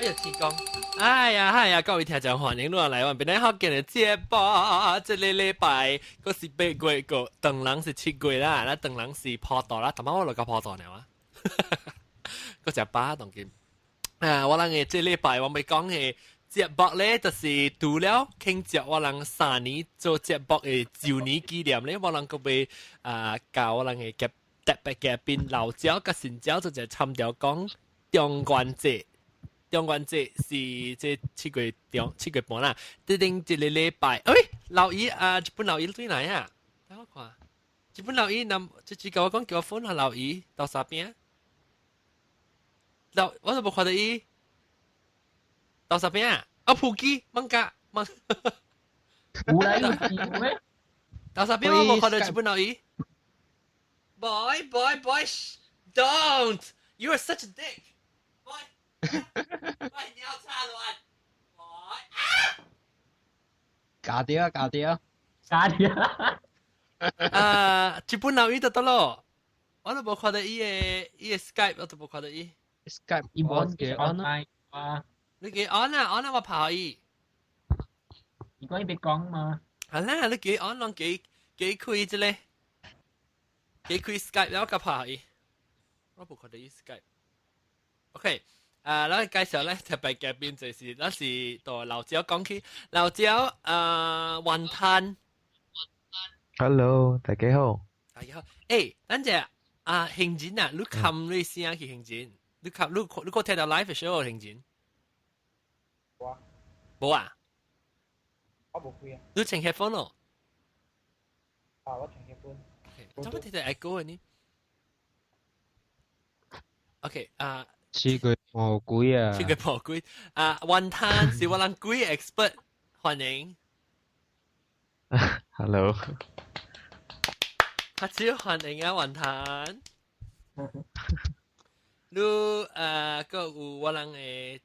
哎呀，天公！哎呀，哎呀，各位聽眾歡迎你來阮邊福建的節目。這個禮拜閣是8月個，唐人是7月啦，咱唐人是普渡啦，頭仔我來到普渡爾啊，閣食飽當今。啊，我人的這禮拜我欲講的節目咧，就是除了慶祝我人3年做節目的周年紀念咧，我人閣欲啊教我人的嘅特別嘉賓老鳥佮新鳥做一個參調講中元節。中元節是這7月中7月半啦，這頂一個禮拜，哎，老姨啊，日本老姨對來啊？等我看，日本老姨，那這次共我講叫我 phone 下老姨豆沙餅，老我都無看著伊豆沙餅啊，啊普基艋舺艋，有來有咩？豆沙餅我無看著日本老姨。Boy, boy, boy, don't! You are such a dick. Boy. 喂，尿叉亂，喂啊！搞掉啊，搞掉，搞掉。啊，日本老伊就得咯，我都無看著伊的 Skype，我都無看著伊。 Skype 伊無嘅 on 啊？你記 on 啊，on 啊，我拍伊。伊講伊欲講嘛？係啦，你記 on 攏記記開這個，記開 Skype 了，我拍伊。我無看著伊 Skype。OK。啊，咱介紹咧特別嘉賓就是，咱是到老蕉講起，老蕉啊，雲吞。 Hello，大家好。大家好。欸，等陣啊，行人啊，你冚你聲去行人，你冚你你閣聽著 live show 行人？無啊。無啊？我無開啊。你穿 headphone 咯？啊，我穿 headphone。做乜聽著 echo 呢？OK 啊。七月魔鬼啊！七月魔鬼啊！雲吞是我人鬼 expert，歡迎。 Hello。阿超歡迎啊，雲吞。你閣有我人的，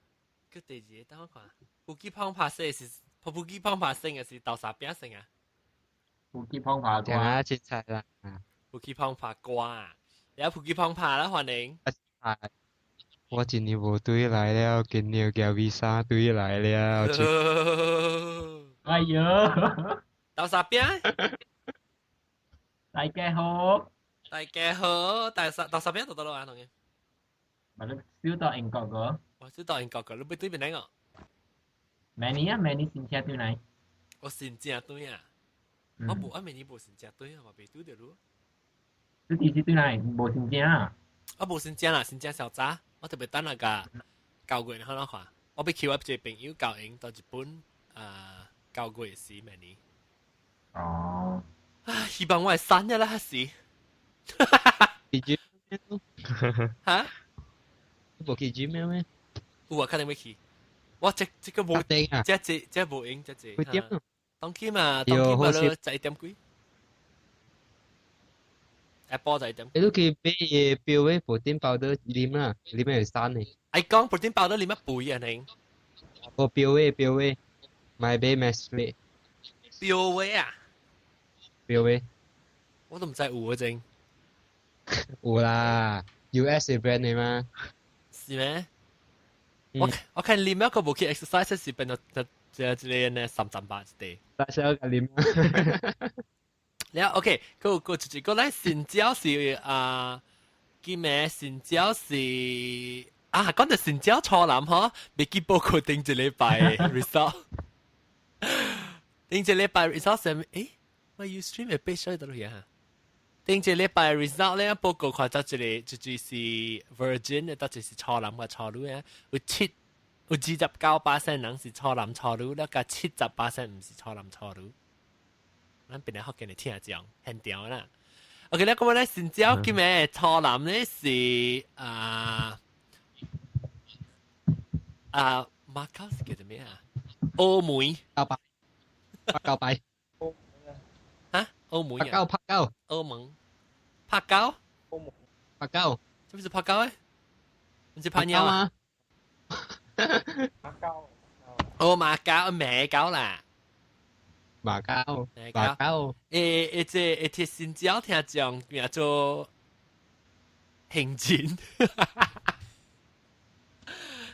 閣第二個等我看，夫妻胖拍生是，夫妻胖拍生的是豆沙餅生啊？夫妻胖拍歌啊，凊彩啦。夫妻胖拍歌啊，然後夫妻胖拍啦，歡迎。啊。我今年無對來了，今年交 visa 對來了。哎呦，豆沙餅，大家好，大家好，大沙豆沙餅就得咯啊，同嘅。咪你小到英國個？我小到英國個，你欲對邊個？明年啊，明年新車對來。我新正對啊，我無啊，明年無新正對啊，嘛袂對著咯。你幾時對來？無新正啊？我無新正啦，新正小早。我特別等那個9月，好怎看？我欲去我一個朋友教𪜶到日本啊，9月時明年。哦。啊，希望我會生了啦，是。去 gym 哈？無去 gym 咩？有啊，肯定欲去。我這這個無，這這這無閒，這這。幾點？當今嘛，當今嘛，咯，11點幾。下晡11點。你都去買嘢標嘅 protein powder 啉啦，啉會生的。愛講 protein powder 啉乜肥啊？你？我標嘅標嘅，買買 Nestle。標嘅啊？標嘅。我都毋知有啊真。有啦，US 的 brand 的嘛。是咩？我看啉一個無去 exercise 是變到這這這個呢三三八一地。大小個啉。了 OK，閣閣一個咱新蕉是啊，叫咩？新蕉是啊，講到新蕉初男嗬，未記報告頂一禮拜 result，頂一禮拜 result 是誒，我 Ustream 會背出到去啊？頂一禮拜 result 咧，報告看到一個就是 virgin 的，到就是初男佮初女啊，有七有29%人是初男初女，了佮70%毋是初男初女。咱變來福建的聽眾現場啦。OK，咧，咁我咧新蕉今日初男咧是啊啊馬交是叫做咩啊？澳門交拜，拍交拜。嚇？澳門拍交拍交。澳門拍交？澳門拍交。這不是拍交誒？毋是拍鳥啊？馬交。哦，馬交馬交啦。馬交，馬交。欸欸，這會聽新蕉聽眾名做行人。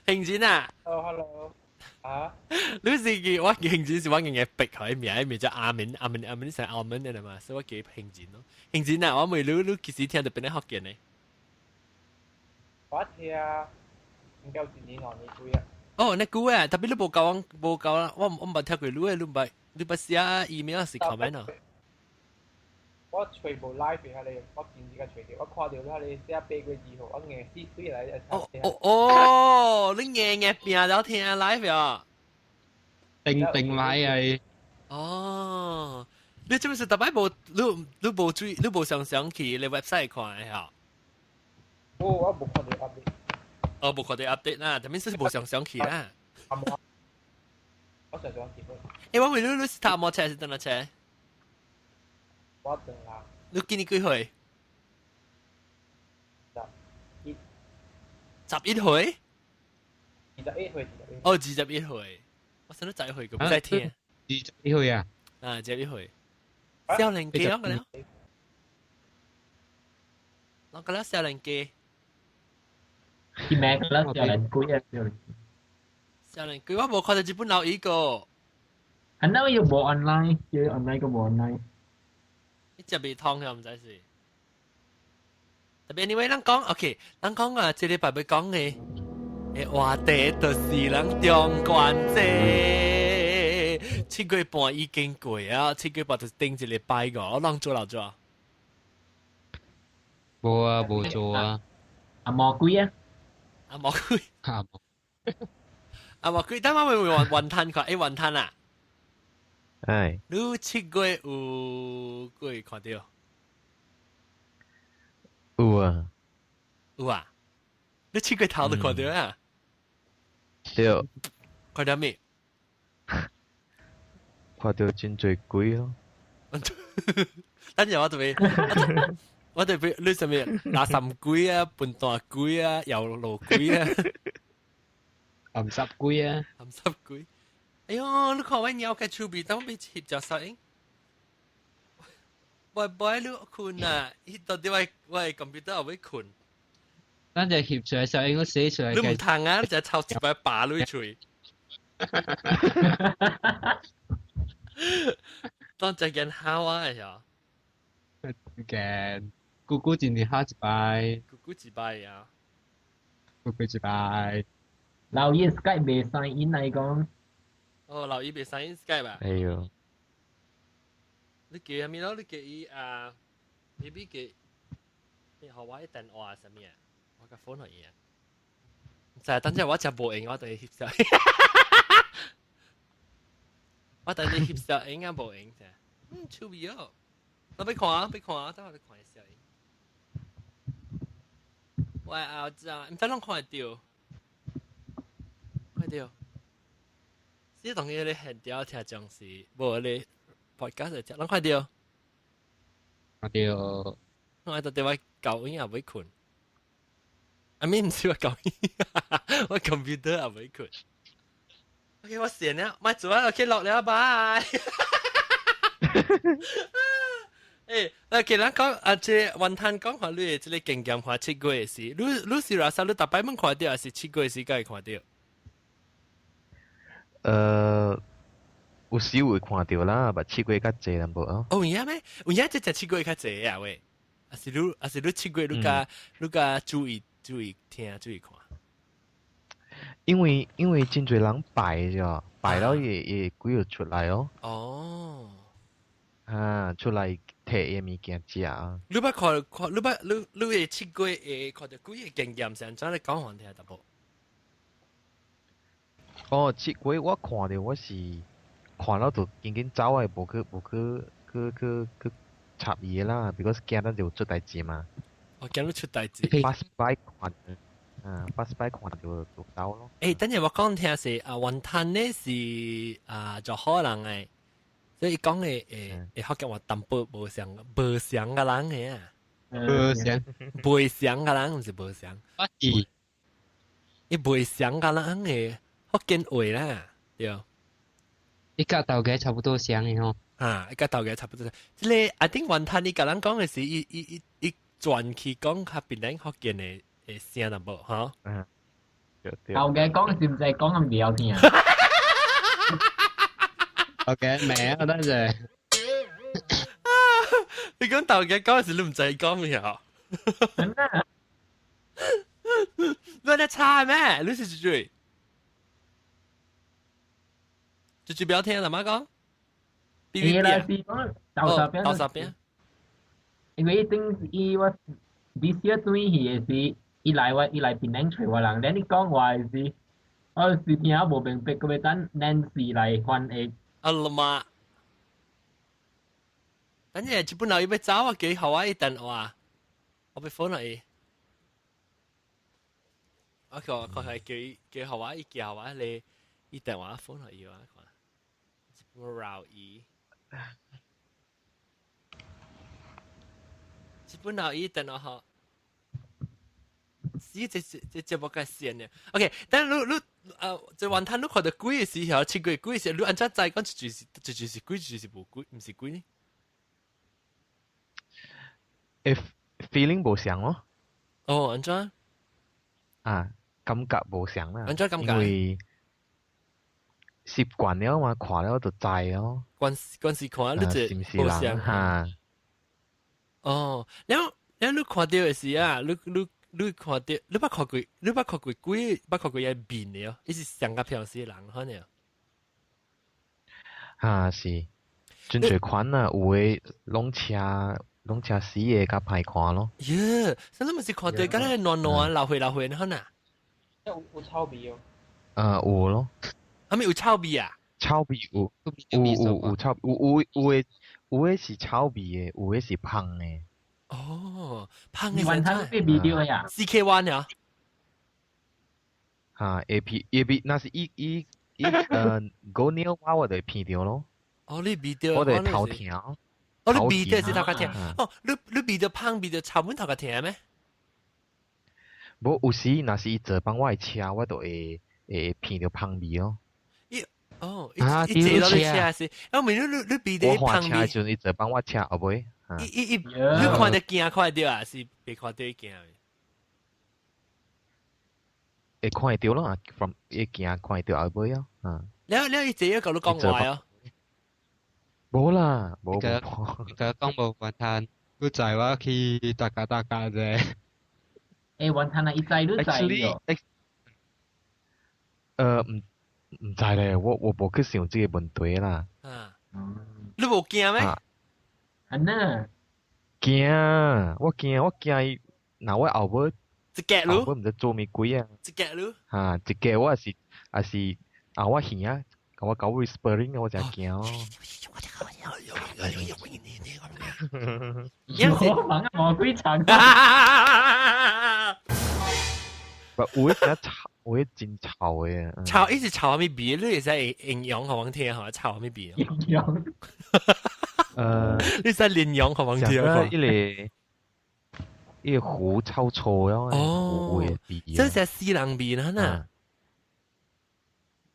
興展啊！哦，hello，啊，你是記我興展是我硬硬逼佢名，名叫阿明，阿明阿明是澳門的嘛，所以我叫興展咯。興展啊，我問你，你幾時聽到邊個福建的？我聽應該有一年兩年幾啊。哦，那久啊，特別你無教我，無教啦，我毋捌聽過你的，你捌寫 email 是 comment 啊？我揣無 live 遐個，我今日才揣著，我看著遐個寫8月2號，我硬死對來。哦哦哦，你硬硬拼了聽 live 啊？定定來啊！哦，你這不是特擺無，你無注意，你無常常去你 website 看的哈？我無看著 update。哦，無看著 update 啦，特別是無常常去啦。我常常去。欸，我問你，你是搭摩托車還是蹬車？我蹬啦。你今年幾歲？十一。11歲？21歲。哦，21歲。我想你11歲，佢唔使聽。21歲啊？啊，21歲。少年家我個了。我個了少年家。啲咩個啦？少年鬼啊！少年。少年鬼，我無看到日本老一個。啊，那又無 online，叫 online 個無 online。你食袂通嘅，毋知是。特別 anyway，咱講 OK，咱講啊，這禮拜欲講的話題就是咱中元節，7月半已經過啊，7月半就是頂一禮拜五，咱做老做？無啊，無做啊。阿魔鬼啊！阿魔鬼。阿魔鬼，等我會會雲吞看，欸雲吞啊！哎，你7月有鬼看著？有啊，有啊，你7月頭就看著啊？對。看著咩？看著真濟鬼咯。等陣我特別，我特別你啥物垃圾鬼啊、笨蛋鬼啊、搖路鬼啊、鹹濕鬼啊、鹹濕鬼。哎喲，你看我貓嘅手臂，等我欲翕隻相。喂喂，你睏啊！伊到底我 computer 後欲睏。咱就翕出來相，應該寫出來。你毋通啊！你就抽一擺拔你喙。當只見好啊！哎呀，見姑姑一年考一擺，姑姑一擺啊！姑姑一擺。老爺 Skype 袂 sign in 來講。哦，老爺袂 sign in Skype 啊？哎喲。你叫啥物咯？你叫伊啊？maybe 叫你予我電話啥物啊？我個 phone 予伊啊。就係等陣我真無閒，我等你翕相。我等你翕相應該無閒啫。嗯，趣味哦。我欲看啊，欲看啊，等我欲看相。喂，阿子啊，毋知攏看會著，看會著。這當然你現場聽講是無你 podcast 聽，攏看著。看著。我到底我舊音也欲睏。I mean 毋是我舊音，我 computer 也欲睏。OK，我閃了，莫做啊，OK 落了，拜。欸，OK，咱講啊，這雲吞講下你的這個經驗，看七月的時，你是話啥？你逐擺攏看著，還是七月時才會看著？有時會看著啦，但七月較濟淡薄啊。哦，有影咩？有影這隻七月較濟啊喂？還是你七月你較注意聽注意看？因為真濟人拜啫，拜了伊鬼就出來哦。哦。啊，出來提伊物件食啊。你捌看看，你捌你會七月會看著鬼的經驗是按怎你講予聽淡薄？哦，七月我看著我是看了就緊緊走的，無去插伊啦，because 驚咱就出代誌嘛。哦，驚你出代誌。 Pass by 看，啊，pass by 看著就走咯。欸，等陣我講聽是啊，雲吞呢是啊，就可能的，所以講的會福建話淡薄無相無相个人的啊。無相。袂相个人毋是無相。我是。伊袂相个人的福建話啦，對。伊佮頭家差不多相的吼。啊，伊佮頭家差不多。這个 I think 雲吞伊共咱講的是伊伊伊伊轉去講較檳榔福建的聲淡薄，吼。嗯。頭家講是毋知講咁袂曉聽。 OK，名啊，等陣。你講頭家講時，你毋知講咩啊？真啊！你在差咩？你是幾歲？就就不要聽啦，媽講。係啦，是講豆沙餅。豆沙餅。因為頂伊我 this year 轉去的時，伊來我伊來檳城揣我人，連你講話的時，我是聽無明白，閣欲等 Nancy 來翻譯。阿老媽，等陣日本佬要走啊，幾好啊！伊電話，我欲 phone 伊。我看看係幾幾好啊！伊叫我你，伊電話 phone 伊啊，看。日本佬伊。日本佬伊電話號。死這這這節目較線的。OK，但你你這雲吞你看到鬼的時候，七月鬼時，你按怎知講這就是這就是鬼，就是無鬼，毋是鬼呢？欸，feeling 無相咯。哦，按怎？啊，感覺無相啦。按怎感覺？因為習慣了嘛，看了就知咯。關關時看你這無相哈。哦，了了你看到的時啊，你你。你看到，你捌看過，你捌看過鬼，捌看過伊面的哦，伊是上較平時的人，可能。哈是，真濟款啊，有的攏車攏車死的較歹看咯。耶，啥物是看到，敢若暖暖老歲老歲的，可能。有有臭味哦。有咯。啥物有臭味啊？臭味有，有有有臭，有有有的有的是臭味的，有的是芳的。哦，芳的。雲吞被味著呀？CK one 啊？哈，會鼻會鼻，若是伊伊伊五秒我我就會鼻著咯。哦，你鼻著，我就會頭疼。哦，你鼻著是頭殼疼。哦，你你鼻著芳味著臭阮頭殼疼咩？無，有時若是伊坐放我的車，我就會會鼻著芳味咯。伊哦，伊伊坐到你車是，啊，問你你你鼻著芳味。我換車時陣，伊坐放我車後尾。伊伊伊，你看著驚看著啊，是袂看著伊驚？會看會著咯，from 伊驚看會著後尾咯，啊。了了，伊坐咗共你講話哦。無啦，無無。佢講無雲吞，佢載我去大家大家啫。欸，雲吞啊，伊載你載哦。毋毋知咧，我我無去想這個問題啦。啊。你無驚咩？安那。驚，我驚，我驚伊，若我後尾，一格嚕，後尾毋知做物鬼啊！一格嚕，哈，一格我也是，也是啊，我耳啊，共我搞 whispering，我真驚哦。我忙啊，魔鬼場。不，有的真臭，有的真臭的。臭，伊是臭啥物味？你會使形容予阮聽吼，臭啥物味？形容。你使形容予阮聽看。一個一個糊臭臭咯，哦，這是死人味啦，呐。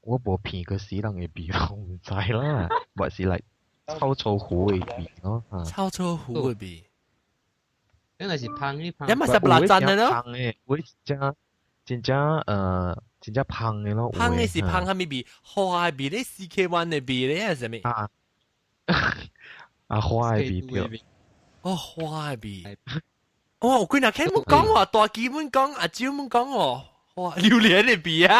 我無鼻過死人的味，我毋知啦，還是來臭臭糊的味咯。臭臭糊的味。原來是芳你芳。你嘛是不拉真的咯？芳的，我真真正真正芳的咯。芳的是芳啥物味？花的味咧，CK one 的味咧，還是啥物？啊。啊，花的味對。哦，花的味。哦，我幾若聽阮講喎，大基本講，阿蕉阮講喎，哇，榴蓮的味啊！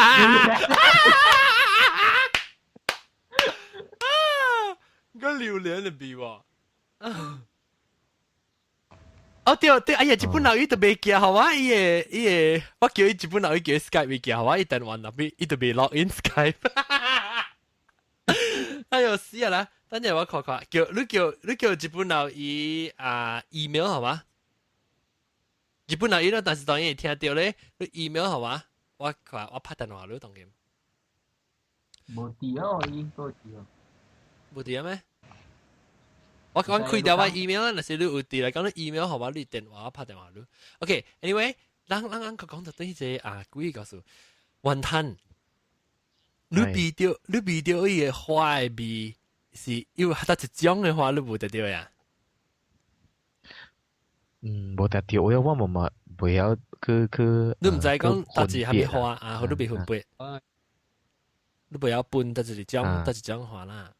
啊，個榴蓮的味喎。哦對對，哎呀，日本佬伊都袂記好啊，伊個伊個，我叫伊日本佬伊叫 Skype 袂記好啊，伊電話那邊伊都袂 log in Skype。哎呦死啊啦！等陣我看看，叫你叫你叫日本佬伊啊 email 好嗎？日本佬伊咯，但是當然會聽到咧，你 email 好嗎？我看我拍電話你當然。無佇哦，伊無佇哦。無佇咩？我講開掉我 email，若是你有佇來講你 email 好嗎？你電話我拍電話你。OK，anyway，咱咱咱講到對這個啊，鬼告訴雲吞，你鼻著你鼻著伊個花的味是有得一種的花，你無得著呀？嗯，無得著，我我嘛嘛袂曉。去去。你毋知講佗一啥物花啊？你袂分別。你袂曉分佗一種，佗一種花啦。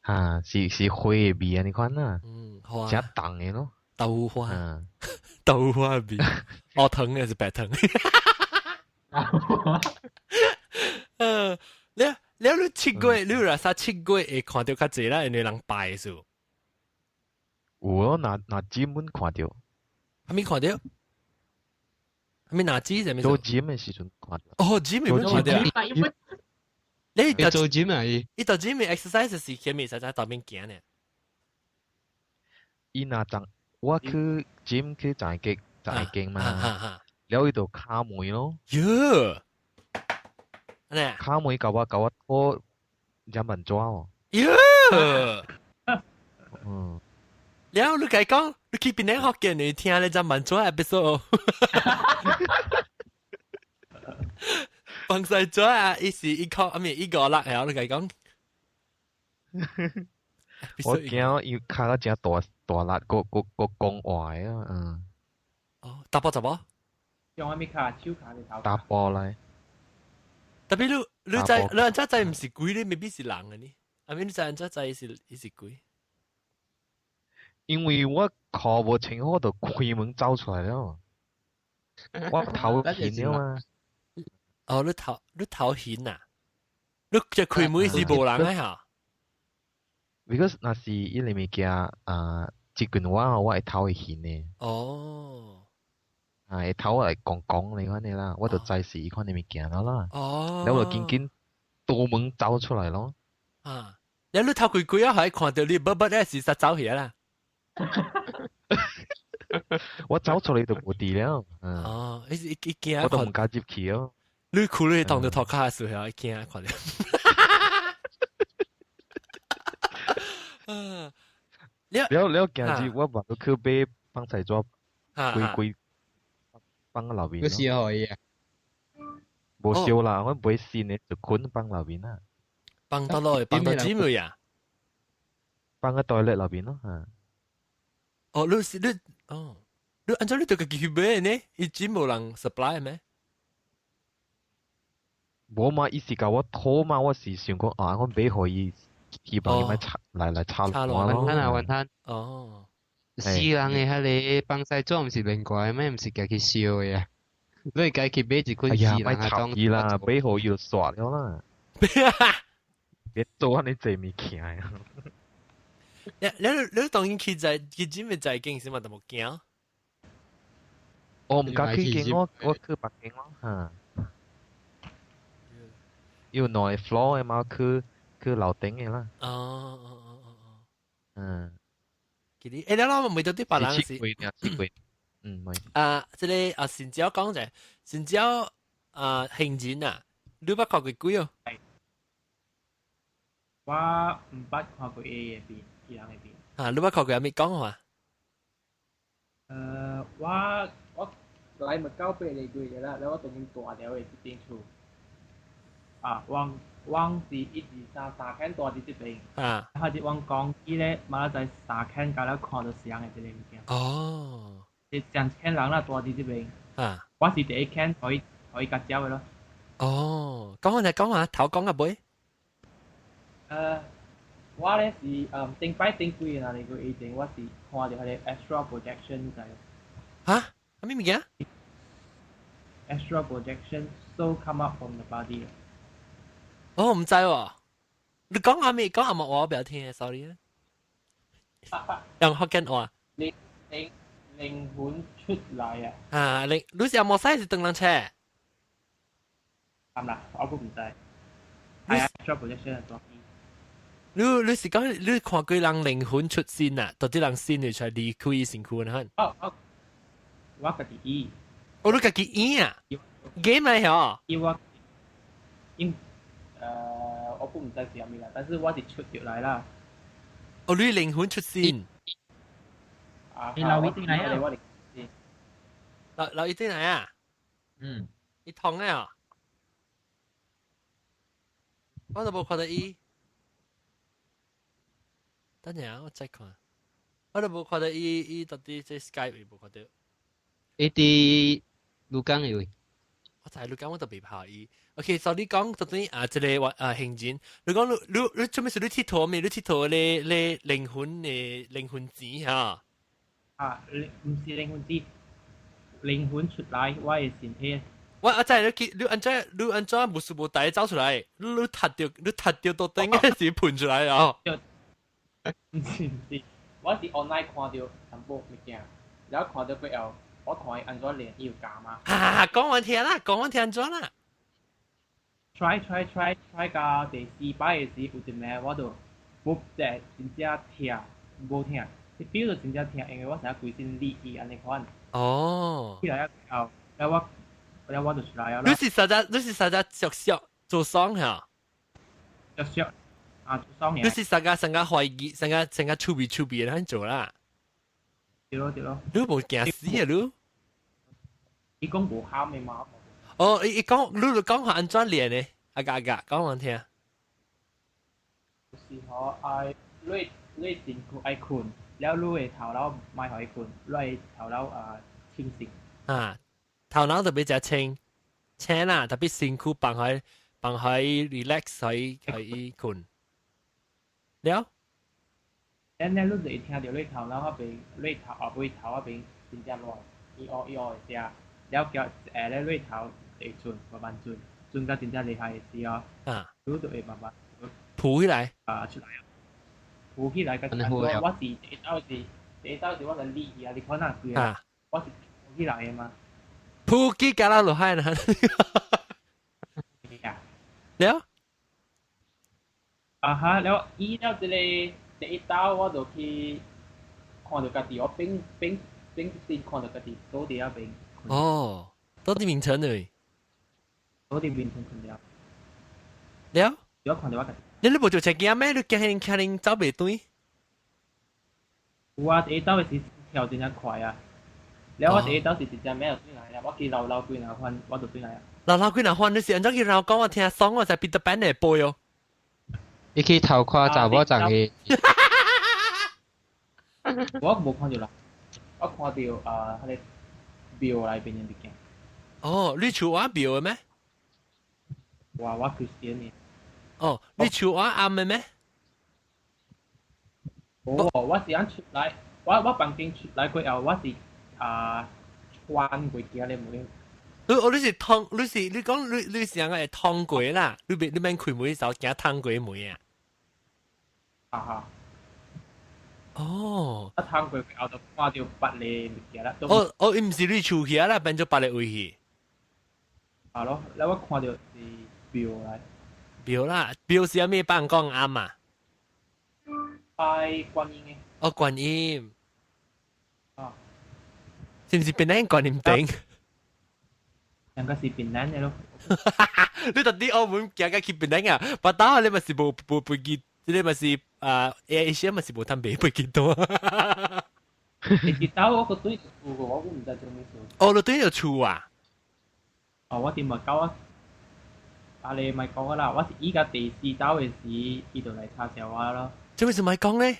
哈，是花的味啊！你看啦，嗯，花，真重的咯，豆花，豆花味，烏糖的是白糖。嗯，了你7月，你若啥七月會看著較濟啦，因為人拜的時。有哦，若姊本看著，啥物看著？啥物哪姊？啥物？做 gym 的時陣看著。哦，gym 會看著。你做 gym 啊？伊做 gym exercise 時，前面實在當面行呢。伊若昨我去 gym 去十一間嘛，了伊就敲門咯。喲，敲門共我拖兩萬紙哦。喲，嗯。了你共伊講，你去邊個學見你聽咧兩萬紙 episode。放晒紙啊！伊是一箍，啊咪一五六，然後你共伊講。我驚伊敲得誠大大力，閣講話啊，嗯。哦，查埔查某？用啥物敲？手敲定頭？查埔來。 Tapi 你知你按怎知毋是鬼？你未必是人的呢？啊，你知按怎知伊是鬼？因為我看無清楚，就開門走出來了。我頭晕了嘛。哦，你頭暈啊？你這開門是無人的哈？Because 若是伊個物件啊，接近我，我會頭會暈的。哦。啊，會頭會摃摃你款的啦，我就知是伊款的物件了啦。哦。然後我就緊緊堵門走出來咯。啊！你頭開開啊，還看著你，啵啵咧是實走去啦。我走出來就無佇了。哦，伊是伊驚。我都毋敢入去哦。你哭你當著塗跤的時候，伊驚看著。嗯，了了，今日我嘛去買放菜紙，規規放樓面。閣燒予伊啊？無燒啦，我買新的就捆放樓面啦。放佗落，放佗姊妹啊？放個 toilet 樓面咯，嚇。哦，你是你哦，你按怎你著家己去買呢？伊姊無人 supply 咩？無嘛，伊是共我討嘛，我是想講啊，我買予伊，希望伊莫插來插我咯。雲吞啊，雲吞。哦。死人的彼个放屎紙毋是另外咩？毋是家己燒的啊？你會家己買一捆死人啊？裝伊啦，買予伊就煞了啦。別做按呢濟物件啊！你當然去在去姊妹在間是嘛，都無驚。我毋敢去間，我去別間咯，嚇。有兩個 floor 的嘛，去樓頂的啦。哦哦哦哦哦。嗯。其實，欸，你諗唔到啲別人是。七月，7月。嗯，咪。啊，這個啊，新椒講者，新椒啊，杏仁啊，你捌看過鬼哦？我毋捌看過伊的片，伊人的片。啊，你捌看過啥物講話？我來馬九8個月啦，了我當今大條的這間厝。啊，阮是一二三三間住佇這邊。啊。啊，是阮講伊咧，嘛在三間甲了看著是人的這個物件。哦。是上千人啦，住佇這邊。啊。我是第一間予伊共招的咯。哦，講下講下，頭講啊尾。我咧是頂擺頂幾個月以前，我是看著彼个 astral projection，你知無？哈？啥物物件？Astral projection soul come out from the body。哦，毋知喎。你講下咩？講下冇我不要聽，sorry 啊。用福建話。靈靈靈魂出來啊！啊，靈，你是阿摩西是唐人車？啱啦，我都毋知。係啊，astral projection 係多。你是講你看過人靈魂出身啊？到底人身會出來離開身軀呢？哦哦，我家己演。哦，你家己演啊？game 來嗬？伊我，因，我都毋知是啥物啦，但是我是出著來啦。哦，你靈魂出身。啊，你留意轉來啊？留意轉來啊？嗯。伊痛的啊？我都無看著伊。等陣啊，我再看。我都無看著伊，伊到底這 Skype 無看著。伊佇鹿港的位。我知鹿港我特別怕伊。OK，所以你講到底啊，這個話啊行人，你講你做咩事？你𨑨迌咩？你𨑨迌咧咧靈魂的靈魂錢嚇？啊，毋是靈魂錢，靈魂出來，我的身體。我知你去，你按怎無事無代走出來？你踢著到頂嗰時噴出來啊！毋是毋是，我是 online 看著淡薄物件，然後看著過後，我看伊按怎練，伊有教嗎？啊，講完聽啦，講完聽怎啦？try try try try 到第四擺的時，有一暝我就無這真正疼，無疼，你 feel 到真正疼，因為我成日規身力氣按呢款。哦。起來後，然後我就出來了。你是啥只熟熟做爽嚇？熟熟啊，做爽。你是啥個啥個懷疑，啥個啥個趣味趣味的做啦？對咯對咯。你無驚死啊你？伊講無喊的嘛。哦，伊講你就講下按怎練的？阿嘎阿嘎，講我聽。就是吼愛你身軀愛睏，了你的頭腦莫予伊睏，你的頭腦啊清醒。啊，頭腦特別只清清啦，特別身軀放開放開 relax 可以睏。了。咱咧，你就會聽著你頭腦彼邊，你頭後尾頭彼邊真正亂，伊烏伊烏的聲，了叫下咧你頭會轉，慢慢轉，轉到真正厲害的時候，你就會慢慢浮起來。啊出來，浮起來，佮我是第一道是第一道是我來理去啊，你看哪規啊，我是浮起來的嘛。浮起甲咱落海啦。了。啊哈，了伊了這個。第一道我就去看著家己，我變變變先看著家己倒佇遐邊。哦，倒佇眠床裏。倒佇眠床睏了。了？我看著我家己。你無做車驚咩？你驚恁驚恁走袂轉？有啊，第一道的時跳真正快啊！了我第一道是直接咩就轉來了，我去繞繞幾若番，我就轉來啊。繞繞幾若番，你是按怎去繞講我聽爽，我才彼得潘的背哦。你去偷看查某鬃的。我無看著啦，我看著啊，彼個廟內邊的物件。哦，你厝我廟的咩？我 Christian 的。哦，你厝我暗的咩？無，我是按出來，我房間出來過後，我是啊穿過行咧門。你哦，你是通，你是你講你是按個會通過啦？你別你免開門時候行通過門啊？啊哈。哦。啊，通過後就看著別个物件啦。哦哦，伊毋是你厝去啊啦，變做別个位去。啊咯，了我看著是廟來。廟啦，廟是啥物幫講暗啊？拜觀音的。哦，觀音。啊。是毋是檳城觀音頂？應該是檳城的咯。你到底澳門行到去檳城啊？巴打你嘛是無飛機，你嘛是啊 Air Asia 嘛是無通買飛機多。你知道我個對厝個，我毋知做咩事。哦，你對著厝啊？哦，我佇馬九啊，啊你咪講啦，我是依家第四走的時，伊就來查小我咯。做咩事咪講咧？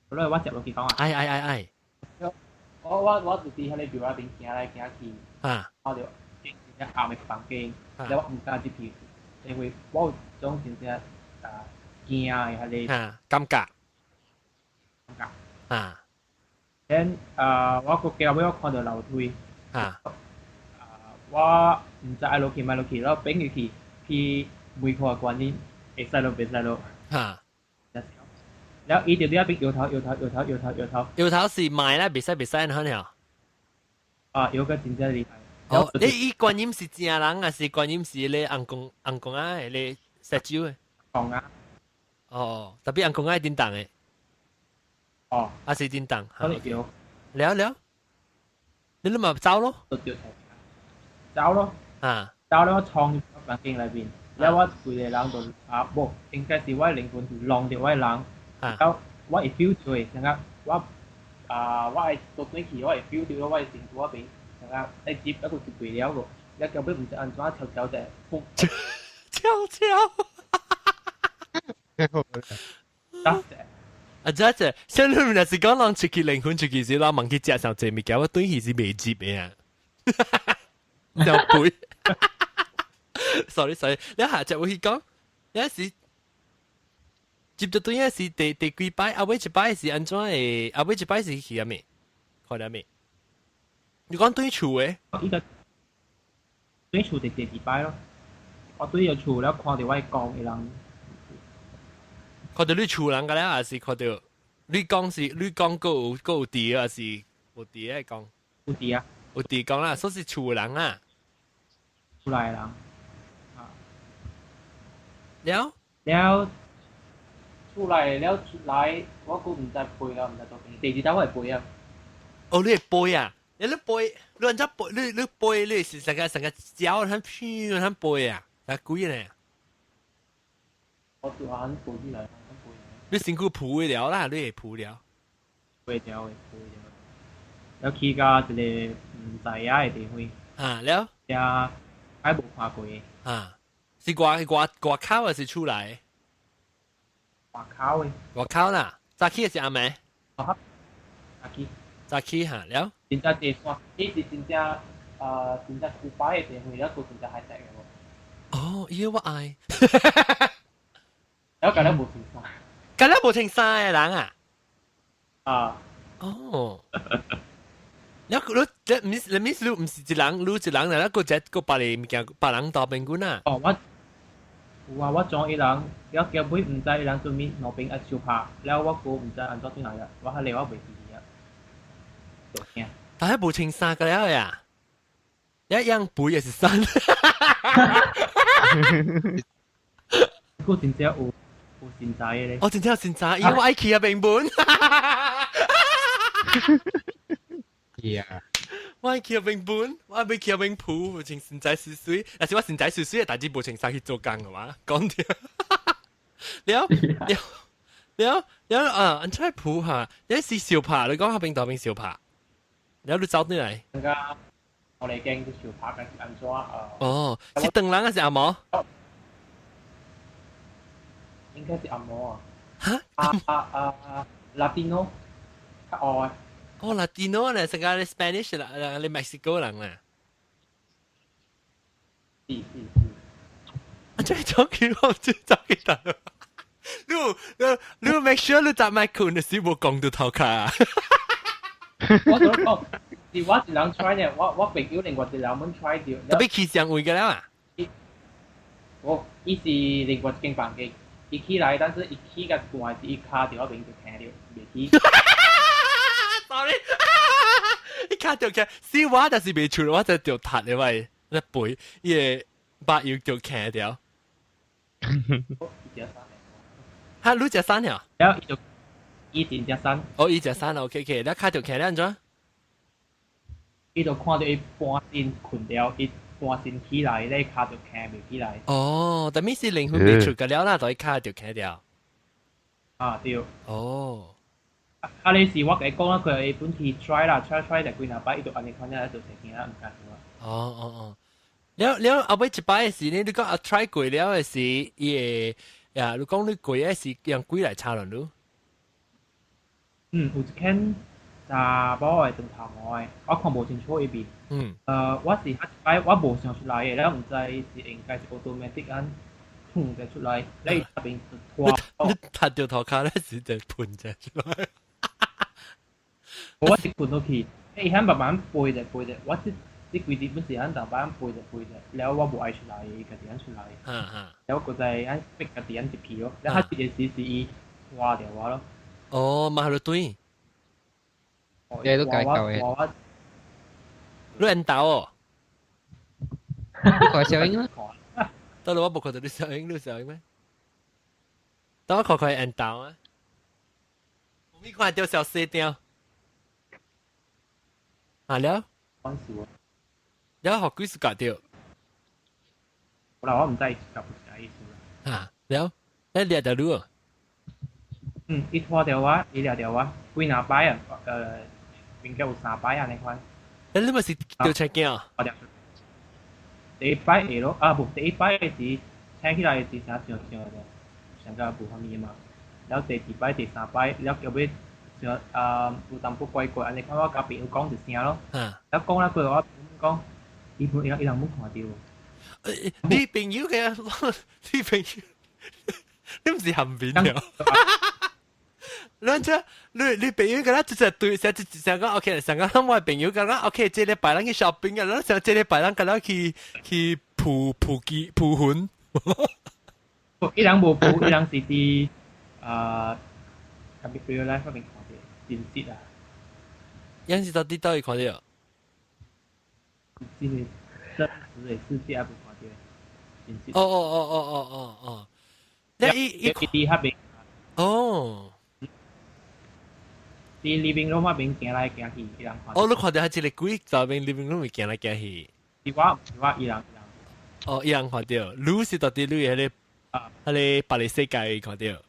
好啦，我接落去講啊。哎哎哎哎！我就佇彼個廟內邊行來行去，看著一個暗的房間，了我毋敢入去，因為我有種真正啊驚的彼個感覺。感覺。啊。then 啊，我閣後尾我看著樓梯。啊。啊，我毋知愛落去毋愛落去，然後變入去去門口的觀音，會使落袂使落。了伊就佇遐邊搖頭搖頭搖頭搖頭搖頭。搖頭是賣啦，袂使袂使，可能。啊，搖個真正厲害。哦，你伊觀音是正人還是觀音是咧尪公尪公仔的咧 statue 的？公啊。哦，特別尪公仔叮當的。哦。啊是叮當。搖。了了，你嘛走咯？走咯。啊。走了，我衝入房間內邊，了我規个人就啊，無，應該是我的靈魂就弄著我的人。了，我會 feel 到的，感覺我啊，我會倒轉去，我會 feel 到我的身軀嗰邊，感覺愛接一個接袂了個，了後尾毋知按怎悄悄者，悄悄，得者，啊，這這，像你若是講人出去靈魂出去時，人問去食上濟物件，我對去是袂接的啊。就背。sorry sorry，你下集會去講，有時接到對是第幾擺，後尾一擺是按怎的？後尾一擺是去啥物？看到未？你講對厝的？伊個對厝第二擺咯。我對個厝了，看到我講的人。看到你厝人個了，還是看到你講是你講閣有閣有佇，還是無佇的講？有佇啊。有佇講啦，說是厝人啊。厝內人。啊。了？了。厝內了出來，我閣毋知飛了，毋知倒邊。第二擺我會飛啊。哦，你會飛啊？你飛，你按怎飛？你飛，你是成個成個腳很飄很飛啊？啥鬼呢？我就很飛起來，你身軀浮了啦，你會浮了。飛了的，飛了。了去到一個毋知影的地方。啊，了。也還無看過。啊，是外外外口還是厝內？外口的。外口啦，早起還是暗暝？早起。早起哈，了。真正地山，伊是真正真正古擺的地方，了閣真正 high tech 的無。哦，伊個我愛。了敢若無穿衫。敢若無穿衫的人啊？啊。哦。了，你這毋是，你你毋是一人，你一人，了閣一個別个物件，別人搭邊滾啊？哦，我有啊，我撞伊人，了後尾毋知伊人做物路邊愛相拍，了我閣毋知按怎轉來啊，我較累我袂記啊。但係無穿衫個了呀，一樣背也是衫。閣真正有有身材的咧。哦，真正有身材，因為我愛去啊平本。 Yeah. 我愛去啊平本，我愛去啊平埔，無穿身材水水，但是我身材水水，但是無穿衫去做工的嘛，講著。了了了了啊！按怎抱哈？你是相拍，你講下邊頭邊相拍，然後你走轉來。那個我嚟驚啲相拍，是按怎啊？哦，是唐人還是紅毛？應該是紅毛啊。哈？啊啊啊！Latino，較黑的。哦，Latino 咧，成個你 Spanish 啦，你墨西哥人啦。是是是。啊，這走去我這走去得。你你 make sure 你搭麥困的時無講到頭殼啊！我想講，是我一人 try 呢，我朋友另外一人們 try 著。特別去上位個了啊！我伊是另外一間房間，伊起來，但是伊起個半時，伊跤佇我邊就聽著，袂起。 Sorry，伊跤著起，是我就是袂出，我就著踢的喂，那背伊個目油就徛掉。哈，你食啥了？了，伊就伊真食瘦。哦，伊食瘦，OK OK，你跤著徛了按怎？伊就看著伊半身睏著，伊半身起來，咧跤就徛袂起來。哦，但咪是靈魂未出個了啦，就伊跤就徛掉。啊對。哦。啊！你是我共伊講啦，佢伊本去 try 啦，try try 就幾若擺，伊就按呢款了，就成件啦，毋敢啦。哦哦哦，了了後尾一擺時呢，你講啊 try 過了的時，伊會呀，你講你過的是用鬼來插亂你？嗯，有一間查某的長頭毛的，我看無清楚伊面。我是一擺我無想出來的，了毋知是應該是 automatic 按噴者出來，了伊那邊就拖。你踢著頭殼咧是就噴者出來。我是噴落去，伊遐慢慢飛者飛者，我這這幾日本是按淡薄飛者飛者，了我無愛出來，伊家己按出來。了我閣再按逼家己按入去咯，了彼一個時是伊拖著我咯。哦，嘛係對。你都解救嘅。你緣投哦？你看小英啦。得啦，我無看到你小英，你小英咩？等我看看緣投啊。我咪看到小細條。啊了？了，學幾時割掉？我啦，我毋知夾不啥意思啦。啊，了，你掠著你哦？嗯，伊拖著我，伊掠著我，幾若擺啊，應該有三擺按呢款。欸，你咪是著車鏡？第一擺會咯，啊無，第一擺時醒起來時啥想想的，想到無啥物嘛。了第二擺、第三擺，了後尾上啊有淡薄怪怪，按呢看我共朋友講一聲咯。了講了過後，我朋友講，伊伊伊人無看著。你朋友嘅，你朋友，你毋是含面了？你這你朋友佮咱直直對，成直成講 OK，成講我朋友講 OK，這禮拜咱去 shopping 啊，咱想這禮拜咱佮咱去蒲蒲機蒲魂。伊人無蒲，伊人是佇啊，特別 real life 嗰邊看著真實啊。伊是到底佗位看著？真係真實的世界也無看著，真實。哦哦哦哦哦哦哦，你伊伊伊佇彼邊。哦。佇 living room 彼邊行來行去，伊人看。哦，你看著彼一個鬼在邊 living room 行來行去。是我，是我，伊人伊人。哦，伊人看著，你是到底你彼個，彼個別个世界看著。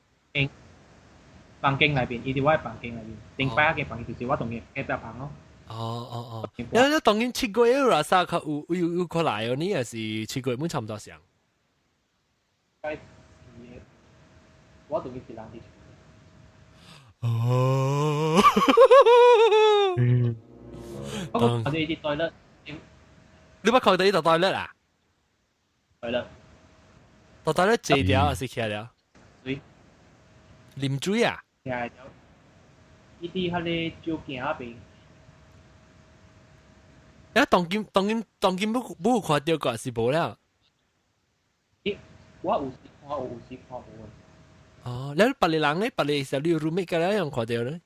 房間內邊，伊佇我的房間內邊，頂擺個房間就是我當然隔壁房咯。哦哦哦，你當然7月有啦，啥較有有有可來哦，你也是7月滿差唔多上。該是，我當然是人佇。哦。嗯。不過我哋啲 toilet，你捌看著伊佇 toilet 啊？toilet。佇 toilet 坐著還是徛著？水。啉水啊？徛著。伊佇彼个酒鏡彼邊。啊，當今當今當今無有看著過是無了？咦，我有時看有，有時看無。哦，你別個人咧，別個時候你 roommate 佮你樣看著咧？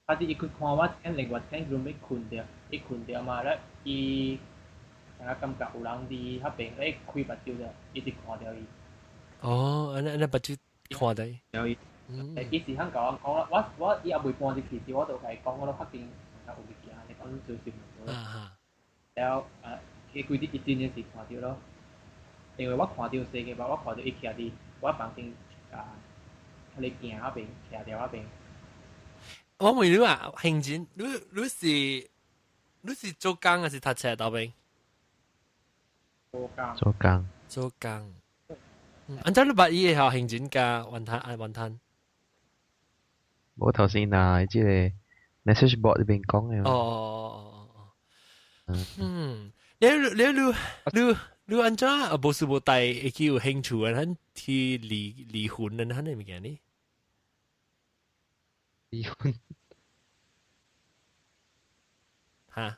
啊！伊去看我，另外間 roommate 睏著，伊睏著嘛咧，伊敢感覺有人佇彼邊咧開目睭著，伊就看著伊。哦，按呢按呢目睭看著伊。伊。伊是肯共我講啦，我伊猶未搬入去時，我就共伊講，我都確定有物件，你講小心。了啊，伊規日伊真正是看著咯，因為我看著細個吧，我看著伊徛佇我房間啊，彼個鏡彼邊徛佇彼邊。我問你啊，興真，你是做工還是讀冊豆邊？做工。做工。做工。按怎你捌伊個興真佮雲吞啊雲吞？無頭先啊，這個 message board 這邊講的。哦哦哦哦。嗯，你你你你按怎啊？無事無代會去有興趣啊？咱去離婚啊？咱的物件呢？離婚？哈？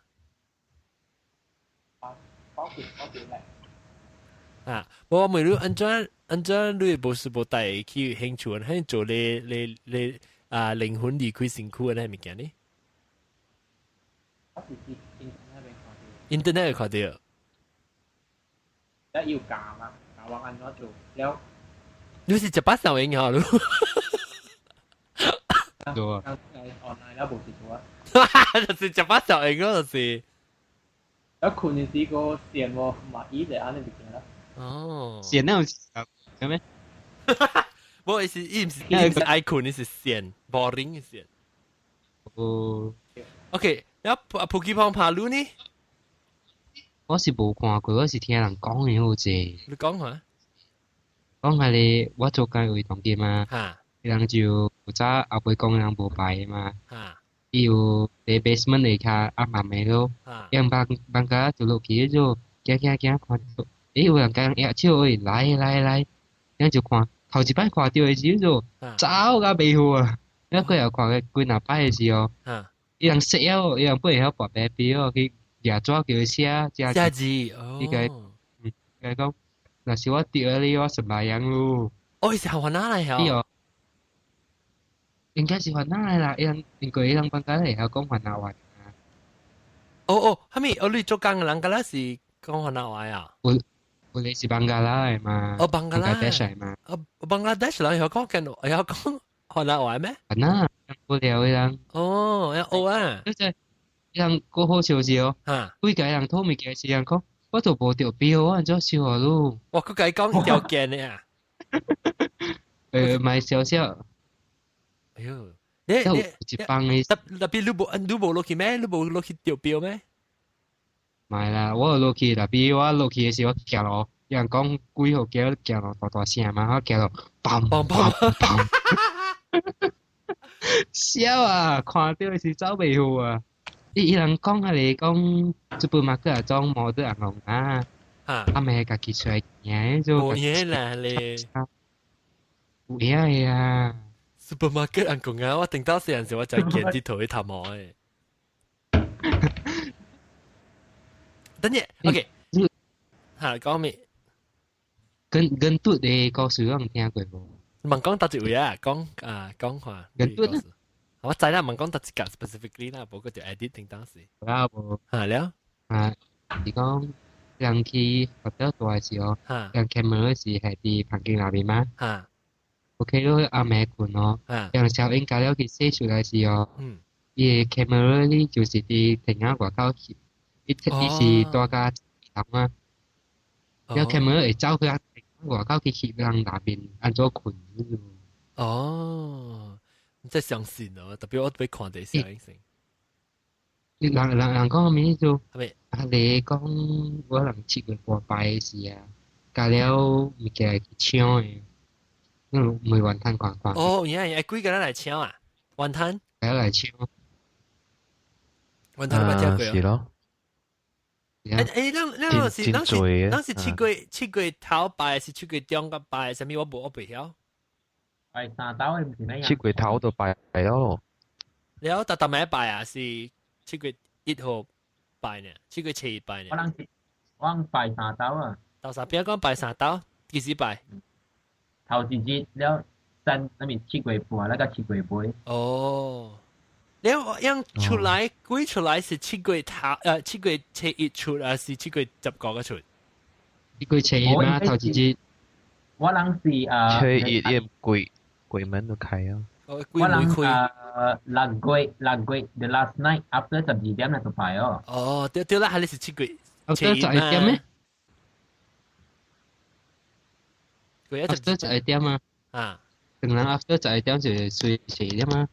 包括包括嚟。啊！我問你按怎按怎你無事無代去有興趣啊？咱做咧咧咧啊靈魂離開身軀的那物件呢？我是佇 internet 邊看著。 internet 看著。了伊有教嘛，教我按怎做了。你是食飽效應吼？做啊。 online 了無是做啊。就是食飽效應咯，就是。了睏的時個線無嘛，伊就按呢物件啦。哦。線那種係咩？無，伊是伊毋是伊毋是愛睏，伊是線 boring 的線。哦。 OK，了普吉旁帕魯呢？我是無看過，我是聽人講的好濟。你講下。講係你，我做工位當今嘛，人就早後尾講人無牌嘛，伊有佇 basement 下跤暗暗的咯，伊放放假就落去就行行行看著，欸有人共人握手欸，來來來，咱就看頭一擺看著的時就走甲袂好啊，了過後看伊幾若擺的時候，伊人識了，伊人本會曉跋白票去舉紙叫伊寫寫字，伊共伊講，若是我著你，我十萬樣咯。哦，伊是番仔來曉？哦，應該是番仔來啦，伊人因為伊人放假會曉講番仔話。哦哦，啥物？哦，你做工的人敢若是講番仔話啊？有有的是孟加拉的嘛？哦，孟加拉的嘛？哦，孟加拉人會曉講緊，會曉講番仔話咩？番仔，無聊的人。哦，要學啊！就是伊人閣好笑是哦，規家人討物件時人講，我都無著標，我按怎收予你？我閣共伊講條件的啊！買少少。哎喲，你一幫的特別你無落去咩？你無落去著標咩？毋啦，我有落去，特別我落去的時，我行路，有人講鬼號叫行落大大聲嘛，我行落砰砰砰，笑啊！看到是走袂好啊！伊伊人講係你講，supermarket 啊裝摩的紅啊，啊咪家己出來行做。冇嘢啦你。有影的啊！supermarket 紅公啊，我頂到時陣時我就見啲頭去頭毛的。等陣，OK，嚇講咩？跟跟嘟的故事我有聽過無？問講佗一位啊？講啊講話。跟嘟。我知啦，問講佗一個 specifically 啦，無過就 edit 定當時。啊無。嚇了。啊，是講人去學校大的時候，人 camera 是係佇房間內面嗎？嚇。 OK 咯，暗暝睏咯，人小英加了去洗出來時候，伊个 camera 呢就是佇庭仔外口翕，伊伊是大家人啊，了 camera 會走去外口去翕人內面按怎睏。哦，你真相信哦，特別我欲看電視先。人人人講啥物就，係啊你講我人7月半拜的時啊，加了物件去搶的。唔會雲吞看看。哦，原來幾個人來搶啊？雲吞？來來搶。雲吞捌聽過是咯。誒誒，咱咱是咱是咱是7月頭拜，是7月中個拜，啥物我無我袂曉。拜三刀的毋是咩？7月頭就拜咯。了，逐逐暝拜啊，是7月1號拜呢，7月7日拜呢。我人是我人拜三刀啊。豆沙邊講拜三刀，幾時拜？頭一日了，三那咪7月半，那個7月尾。哦，了樣出來，鬼出來是七月頭，7月7日出啊，是7月15個出。7月7日嘛，頭一日。我人是七一一鬼鬼門都開啊。哦，我人6月6月 the last night after 12點就拜哦。哦，對對啦，還是7月7 日12點咩？ after 12點啊！啊，等人 after 12點就睡4點啊！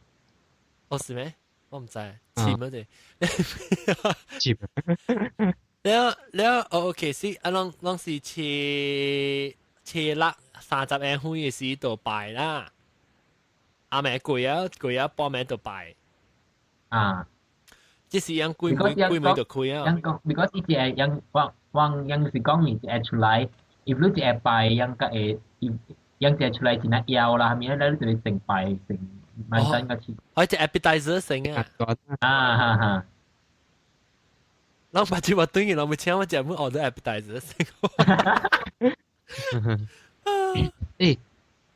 哦是咩？我唔知，似乜嘢？似。了了，哦 OK，是啊，攏攏是七七六30個歲的時就拜啦。阿妹過啊過啊，報名就拜。啊，這是樣鬼門鬼門就開啊。樣講，because 伊只樣我我樣是講你會出來。if 你一下拜，樣個會，樣只出來是那腰啦，係咪咧？你就會成拜成滿身個刺。哦，隻 appetizer 成啊。啊哈哈。老把這話等於老母請我食滿 order appetizer 成。誒，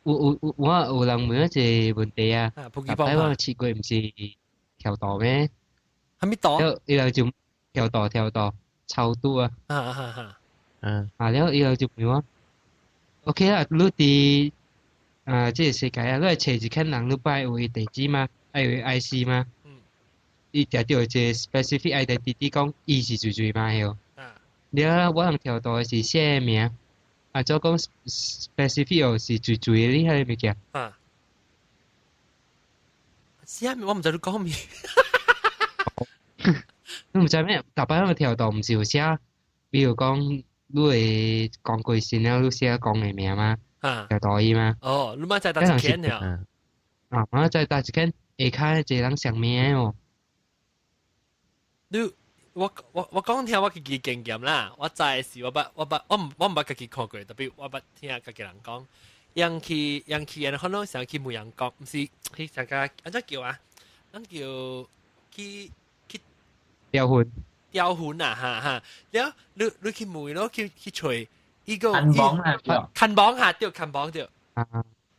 有有我有人問一個問題啊，近擺我7月毋是跳島咩？啥物島？伊人就跳島跳島超度啊。啊哈哈。嗯，啊了以後就問我，OK 啦，你佇啊這個世界啊，你來揣一間人，你愛有伊地址嗎？愛有伊 IC 嗎？嗯。伊定著有一個 specific identity 講伊是誰誰嘛曉。啊。了，我人跳島的是寫名，啊，做講 specific 是誰誰的你彼個物件。啊。寫名我毋知你講咩。你毋知咩？逐擺我跳島毋是有寫，比如講。你會講過先了，你寫講的名嗎？啊，就大伊嗎？哦，你莫再搭一間了。啊，我再搭一間下跤一個人上名哦。你我我我講聽我家己經驗啦，我知是我捌我捌我毋我毋捌家己看過，特別我捌聽家己人講，人去人去人可能想去問人講，毋是去上個按怎叫啊？咱叫去去雕魂。雕魂啊，哈哈！了，你你去問咯，去去揣伊個看榜啊，看榜哈，對，看榜對。啊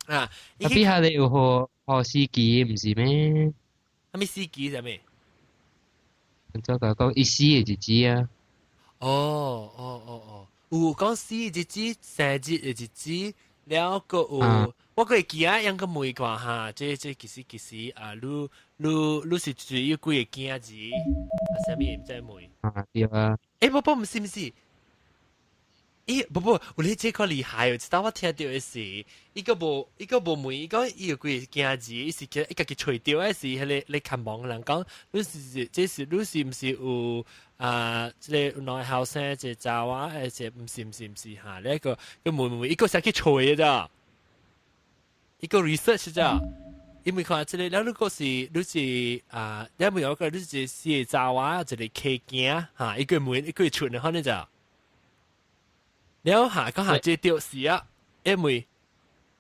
啊！特別下你有學學司機毋是咩？啥物司機啥物？怎個講伊死的日子啊？哦哦哦哦，有講死的日子、生日的日子，了閣有，我閣會記啊，猶閣問看哈，這這其實其實啊，你你你是屬於幾個囝兒？啊，啥物毋知問？啊對啊。欸，無無，毋是毋是，咦，不不，有你這個厲害哦！知道我聽到的是，伊個無伊個無問，伊講伊有幾個囝兒，伊是伊家己揣著的是，彼個咧看網的人講，你是這是你是毋是有啊？這個兩个後生一個查某，還是毋是毋是毋是哈？那個佢問問，伊個先去揣的咋？伊個 research 咋？因為看這個，了如果是你是啊，你問我個你是四個查某，一個契囝哈？伊個問伊個出的，可能咋？了下講下這著是啊，因為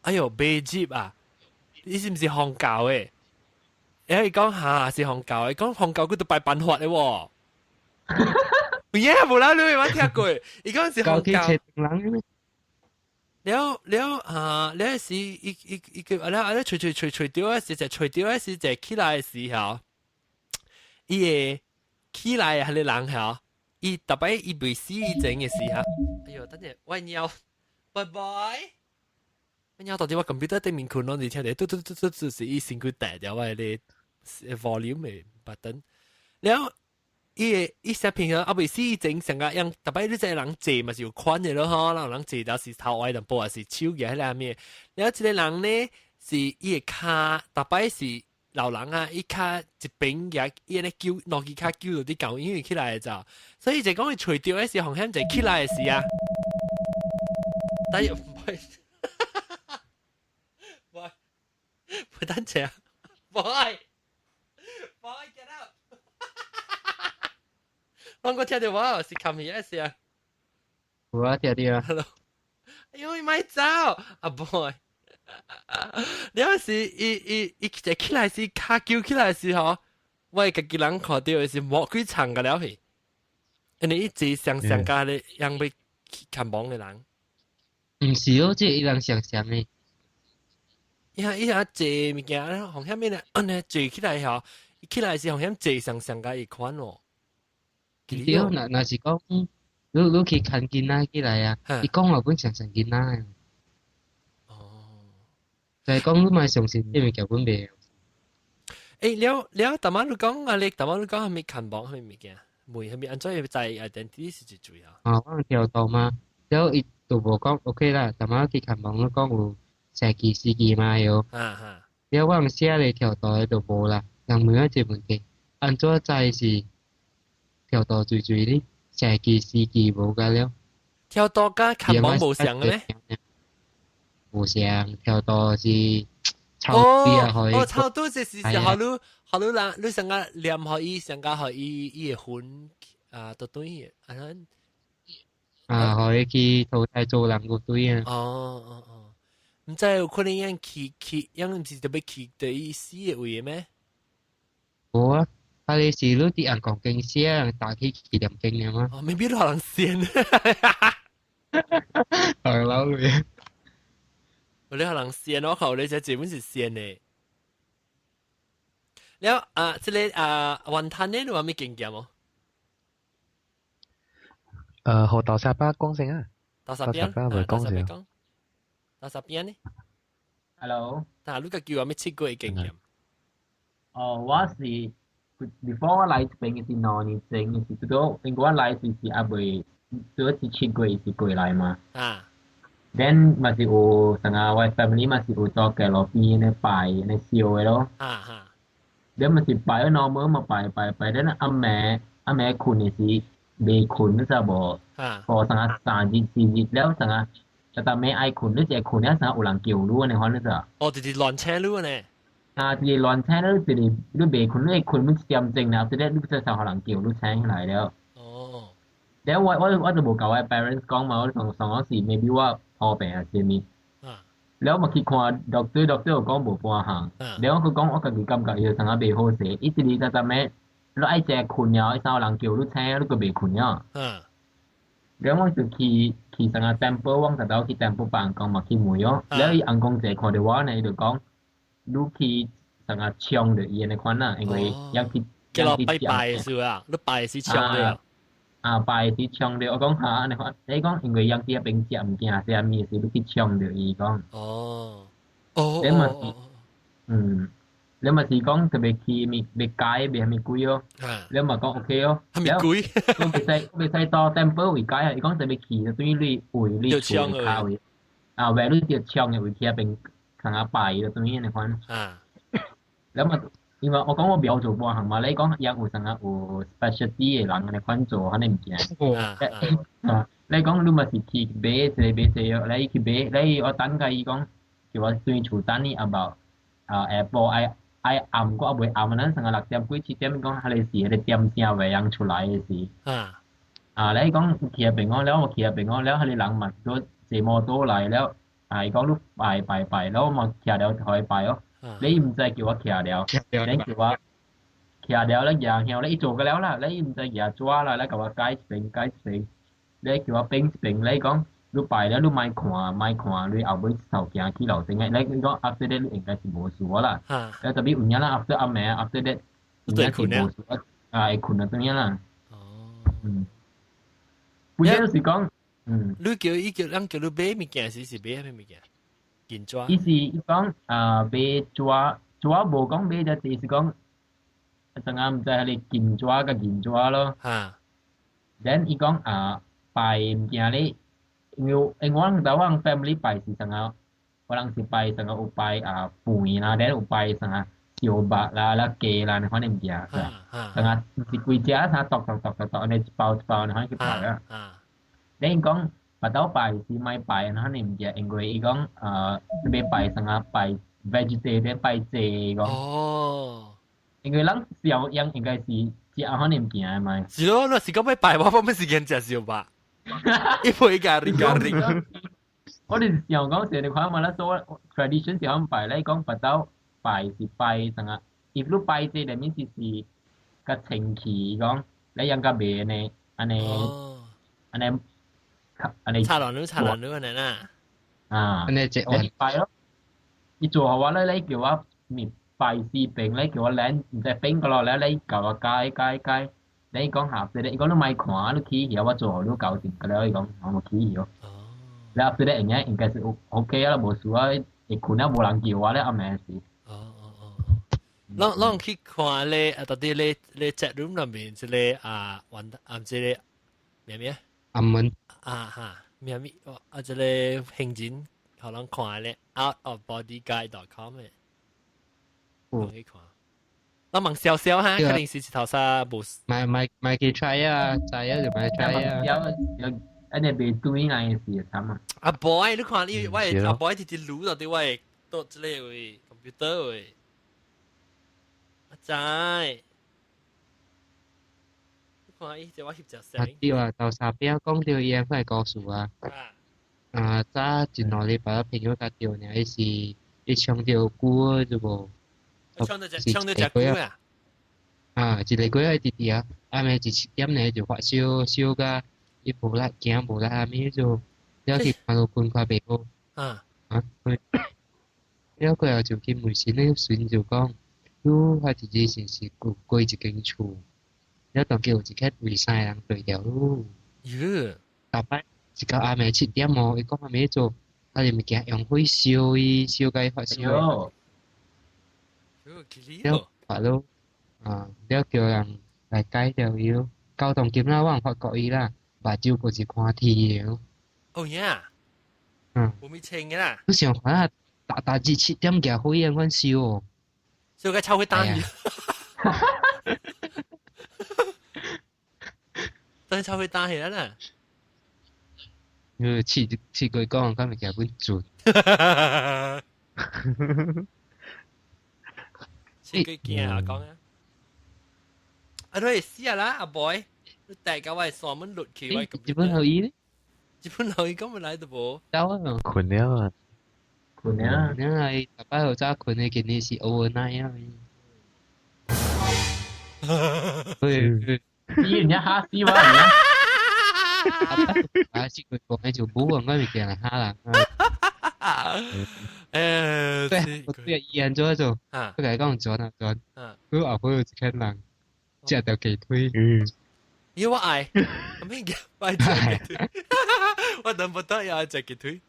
哎喲白接啊，你是毋是放教的？伊講下是放教的，講放教佢都拜辦法的喎。有影無啦，你有冇聽過？伊講是放教。了了啊！了時伊伊伊個啊了啊了揣揣揣揣著啊時，就揣著啊時就起來的時候，伊會起來彼个人吼，伊逐擺伊未死以前的時候，哎喲，等陣我尿，拜拜。我尿到底我 computer 頂面困攏是聽著，嘟嘟嘟嘟嘟是伊身軀帶掉我的 volume 的 button。了，伊會伊寫平常啊未死以前，上個樣逐擺你這個人坐嘛是有款的咯吼，人人坐到是頭歪淡薄，還是手舉彼個物。了，這個人呢是伊的跤，逐擺是老人啊，伊跤一邊舉，伊按呢揪，兩支跤揪到佇共因為起來的咋，所以就講伊揣著的時風險就起來的時啊。但係唔會，喂，唔等陣，boy boy get up！我個聽到我是冚起一聲。有啊，聽到啊。 Hello，哎呦，咪走，阿 boy。你有時伊伊伊一起來時，跤揪起來時吼，我家己人看著的是魔鬼長個了去，因為伊坐上上加咧，樣欲牽亡的人。毋是哦，這伊人上上的。伊下伊下坐物件，風險面咧，按呢坐起來吼，起來時風險坐上上加一款哦。對，若若是講，你你去牽囡仔起來啊，伊講話本上上囡仔。哦。就係講你嘛相信這物件本袂。欸，了了，逐擺你講啊，你逐擺你講啥物牽亡啥物物件，問啥物按怎會知 identity 是一罪啊？哦，我跳動嘛，了伊就無講 OK 啦，逐擺去牽亡你講有社記司機嘛有。哈哈。了我寫咧跳動的就無啦，人問我這個問題，按怎知是跳動最最呢？社記司機無甲了。跳動佮牽亡無相嘅咩？無相，跳動是超度啊，哦，超度就是是予你，予你人，你上個念予伊，上個予伊伊會魂啊，都對啊，啊，予伊去投胎做人個對啊。哦哦哦，毋知有可能樣去去，樣毋是特別去對伊死的位咩？無啊，啊你是你佇紅光經寫，人打去去念經了嗎？哦，未必予人先。人老嘅。我你予人先，我靠，你這基本是先的。了啊，這個啊，雲吞呢，你有啥物經驗無？學豆沙包講先啊。豆沙邊，豆沙邊講。豆沙邊呢？Hello。啊，你家己有啥物試過的經驗？哦，我是 before 我來這邊是2年前，是拄好，因為我來時是猶未，拄好是7月是過來嘛。啊。 Then 嘛是有成個我 family 嘛是有做街路邊咧拜咧燒的咯。啊哈。 Then 嘛是拜 normal 嘛拜拜拜，then 暗暝暗暝睏的時未睏，你知無？啊。過成個3日4日了，成個逐逐暝愛睏，你一個睏了成有人叫你按呢款，你知？哦，就是亂請你呢。啊，就是亂請你，就是你未睏，你睏滿1點鐘啦，後你才才予人叫你醒起來了。哦。了我我我就無共我 parents 講嘛，我想想講是 maybe 我破病還是啥物。啊。了嘛去看 doctor，doctor 有講無半項。了佢講我家己感覺伊就成啊袂好勢，伊一日逐逐暝，你愛食睏了，伊才有人叫你醒，你閣袂睏了。了我就去去成個 temple，我特兜去 temple 拜翁公嘛去問哦。了伊翁公坐看著我呢，伊就講你去成個搶著伊按呢款啊，因為要去叫我拜拜是啊，你拜是搶著。啊，拜是搶著，我講哈按呢款，你講因為人佇遐邊食物件啥物是你去搶著伊講。哦。哦。你嘛是，嗯，你咪是講特別去咪咪改咪係咪貴哦？你咪講 OK 哦。係咪貴？我未使到 temple 位改啊！伊講特別去對你位你厝卡位，啊，為你條牆嘅位去那邊看下拜就對你款。你咪因為我講我不要做半項嘛，你講也有啥個有 specialty 嘅人嚟款做，可能物件。啊，你講你咪是去買一個買一個，你去買，你我等下伊講叫我對厝等你 about 啊下晡愛愛暗個未暗，咱成個6點幾7點講，彼個是彼個點聲袂用出來的時。啊，你講去那邊講了，我去那邊講了，彼個人嘛做坐摩托來了，啊，伊講你拜拜拜，了我嘛徛了互伊拜哦。你毋知叫我徛了，你叫我徛了咧，然後咧伊做過了啦，你毋知舉紙啦，你共我解一遍解一遍，你叫我變一遍，你講你拜了你莫看莫看，你後尾頭行去樓頂嘅，你講 after that 你應該是無事啦。啊，特別有影啦，after 暗暝 after that 應該是無事啊，會睏啊怎樣啦？哦，嗯，本身是講，嗯，你叫伊叫人叫你買物件時是買啥物件？銀紙。伊是伊講啊買紙，紙無講買只，就是講，陣間毋知係金紙佮銀紙咯。Then 伊講啊拜物件咧，因為因為我台灣 family 拜是啥個，我人是拜啥個有拜啊飯啦，then 有拜啥個燒肉啦、啦雞啦，款物件，啥個毋是規隻啥剁剁剁剁剁，按呢一包一包按呢去拜啊。Then 伊講腹肚拜是莫拜按呢物件，因為伊講欲拜啥個拜 vegetarian 拜濟講。因為人小樣應該是食按呢物件嘛。是咯，你是講欲拜我，我乜時間食燒肉？一杯咖喱咖喱。我哋想講成日看嘛，咱做 tradition 是講拜咧，講腹肚拜是拜啥個？if 你拜這裡面是是較清氣講，你應該袂呢，按呢按呢按呢。插落女插落女按呢啦。啊。按呢這你拜咯，伊做予我咧，你叫我咪拜四餅咧，叫我領毋知餅個落咧，你教我改改改。你講下邊咧，伊講你莫看，你去遐我做予你搞掂個了，伊講我去遐。了後咧應該應該是 OK 啊，無事啊，會睏啊，無人叫我咧，暗暝時。攏攏去看咧，啊，到底咧咧 chat room 內面這個啊，玩啊，這個咩咩？阿門。啊哈，咩咩？啊，這個興人予人看咧，outofbodyguide.com 嘅，攏去看。我問笑笑哈，肯定是一頭紗無。買買買去 try 啊，知啊就買 try 啊。有有，按呢袂對來是慘啊。阿 boy，你看你我阿 boy 直直擼到底我到這個位 computer 位。阿仔，你看伊這我翕隻相。啊對啊，頭三邊講到伊個故事啊。啊，早一兩禮拜朋友共著呢，伊是伊衝著久就無。衝著隻衝著隻久啊！啊，一個月直直啊，暗暝一7點呢就發燒，燒甲伊無力行無力啥物就，了去看到困較袂好。啊，了過後就去問神咧，神就講，你彼一日是是過過一間厝，了當叫有一個圍三個人對著你。喲！逐擺一到暗暝七點哦，伊講啥物做，彼个物件用火燒伊，燒甲伊發燒。了發咯，啊，了叫人來解掉伊咯。到當今啦，我發覺伊啦，目睭閣是看天的。哦呀！無咪清的啦。你想看啊？逐逐日7點舉火按款燒哦。燒甲臭火焦去。等臭火焦去啦啦。試試過講，敢物件本準。試過驚啊講啊！啊，你會死啊啦，阿 boy！你帶到我山門落去，我日本後伊咧？日本後伊講咪來得無？走啊！睏了啊！睏了。你係逐擺好早睏的，今日是 overnight 啊！對，你人家嚇死我啊！啊，試過講就無我物件來嚇人。對，對，伊安怎做？佢共伊講轉啊轉，佢後尾有一個人食著雞腿。咦，我愛，咩嘅？我愛食雞腿，我等不得也愛食雞腿。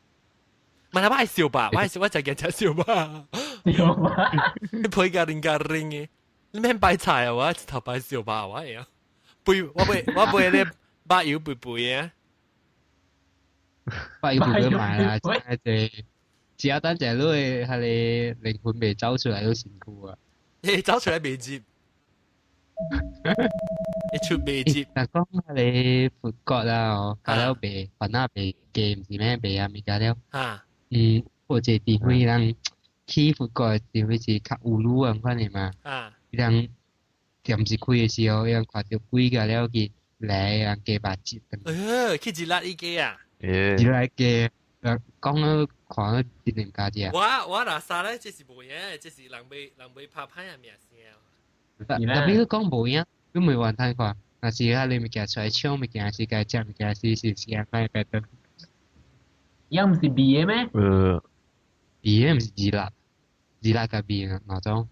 問下我愛燒吧，我愛我食嘅食燒吧。燒肉。你配咖喱咖喱嘅，你免擺菜啊！我一頭擺燒肉我會啊，背我背我背咧肉油肥肥嘅。肉油肥肥買啦，真係只要等陣你係你靈魂未走出來都辛苦啊！你走出來未接，你出未接？但講你佛國啦，哦，搞了未，煩惱未記，唔是咩未啊，物件了。嗯，或者地方人去佛國地方是較有路啊，款的嘛。伊人電視開的時候，伊人看著鬼個了去來人加把節。哎呀，去一粒一個啊！一粒個，講了看了一兩家只。我若啥咧？這是無影，這是人欲拍歹的名聲。特別你講無影，你袂完全看。若是啊，你物件出來搶物件，是該食物件，是安怎變得？樣毋是味的咩？味的毋是二辣，二辣佮味哪種？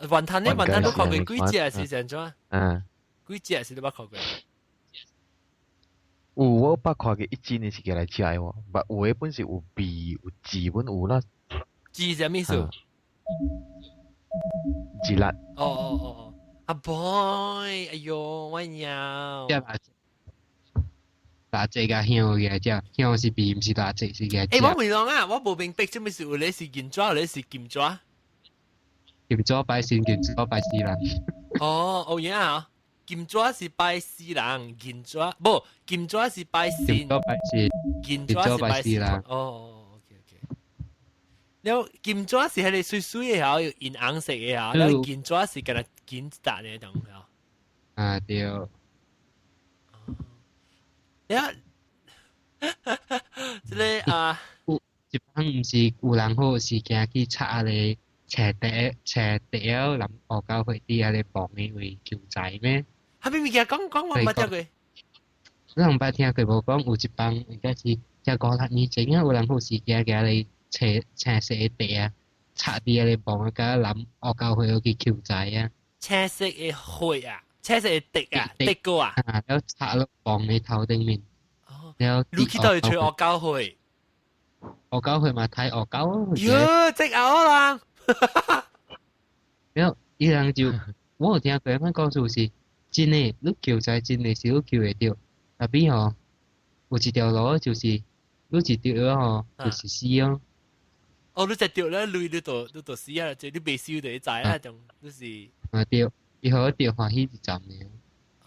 雲吞呢？雲吞都看過幾隻是按怎？幾隻是你捌看過？有我捌看過一斤的是過來食的喎，捌有的本是有味有字本有啦。字是啥物意思？字辣。哦哦哦哦，阿 boy，哎喲，我娘。只辣椒佮香嘅只，香是味，毋是辣椒是嘅。欸，我問人啊，我無明白，這物是有咧是銀紙，有咧是金紙。金紙拜神，銀紙拜死人。哦，有影啊！金紙是拜死人，銀紙無金紙是拜神。金紙拜神，銀紙是拜死人。哦，OK OK。了金紙是彼个媠媠的吼，銀紅色的吼，了銀紙是敢若金一沓的種吼。啊對。了，這个啊，有一擺毋是有人好時行去插個斜地斜地了，南學教會佇遐咧墓的位求財咩？啥物物件講講我毋捌聽過。你毋捌聽過無？講有一幫應該是才五六年前啊，有人好時行行咧斜青色的地啊，插佇遐咧墓啊，佮南學教會去求財啊。青色的血啊，青色的滴啊，滴過啊。啊，了插落墓的頭頂面。哦。了。你去佗位揣學教會？學教會嘛，睇學教。喲，這後人。了，伊人就我有聽過，阮講事是真的，你求財真的是你求會著，特別吼有一條路就是你一著吼就是死哦。哦，你一著咧，你就死啊！這你未燒就會知啊，種你是。啊對，伊予我著歡喜一站爾。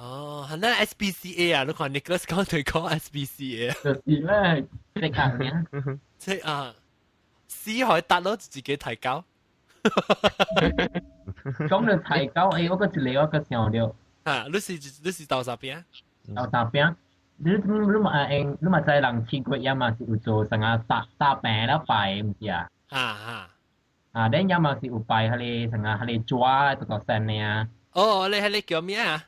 哦，係那 SPCA 啊！你看 Nicholas 講對講 SPCA。就是咧，即刻爾。即啊，死海達咯，自己提高。講到提高，欸，我閣一個我閣想著。啊，你是豆沙餅？豆沙餅，你嘛會你嘛知人七月也嘛是有做啥個大大餅了拜，毋是啊？啊啊！啊，恁也嘛是有拜彼个啥個彼個紙獨獨身的啊？哦，你彼个叫咩啊？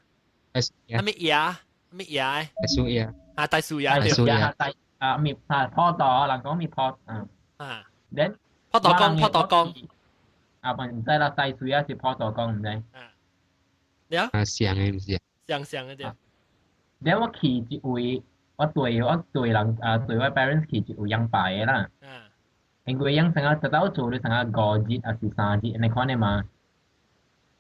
啥物爺？啥物爺？大樹爺。啊，大樹爺。大樹爺。大啊，咪啊，普渡，人講咪普，嗯。啊。恁普渡公，普渡公。啊，毋知啦，大樹爺是普渡公，毋知。啊。了。啊，像的毋是？像像的對。了我去一位，我對人啊，對我 parents 去一位樣拜的啦。因為樣成啊，直到做了成啊5日還是3日，按呢款的嘛。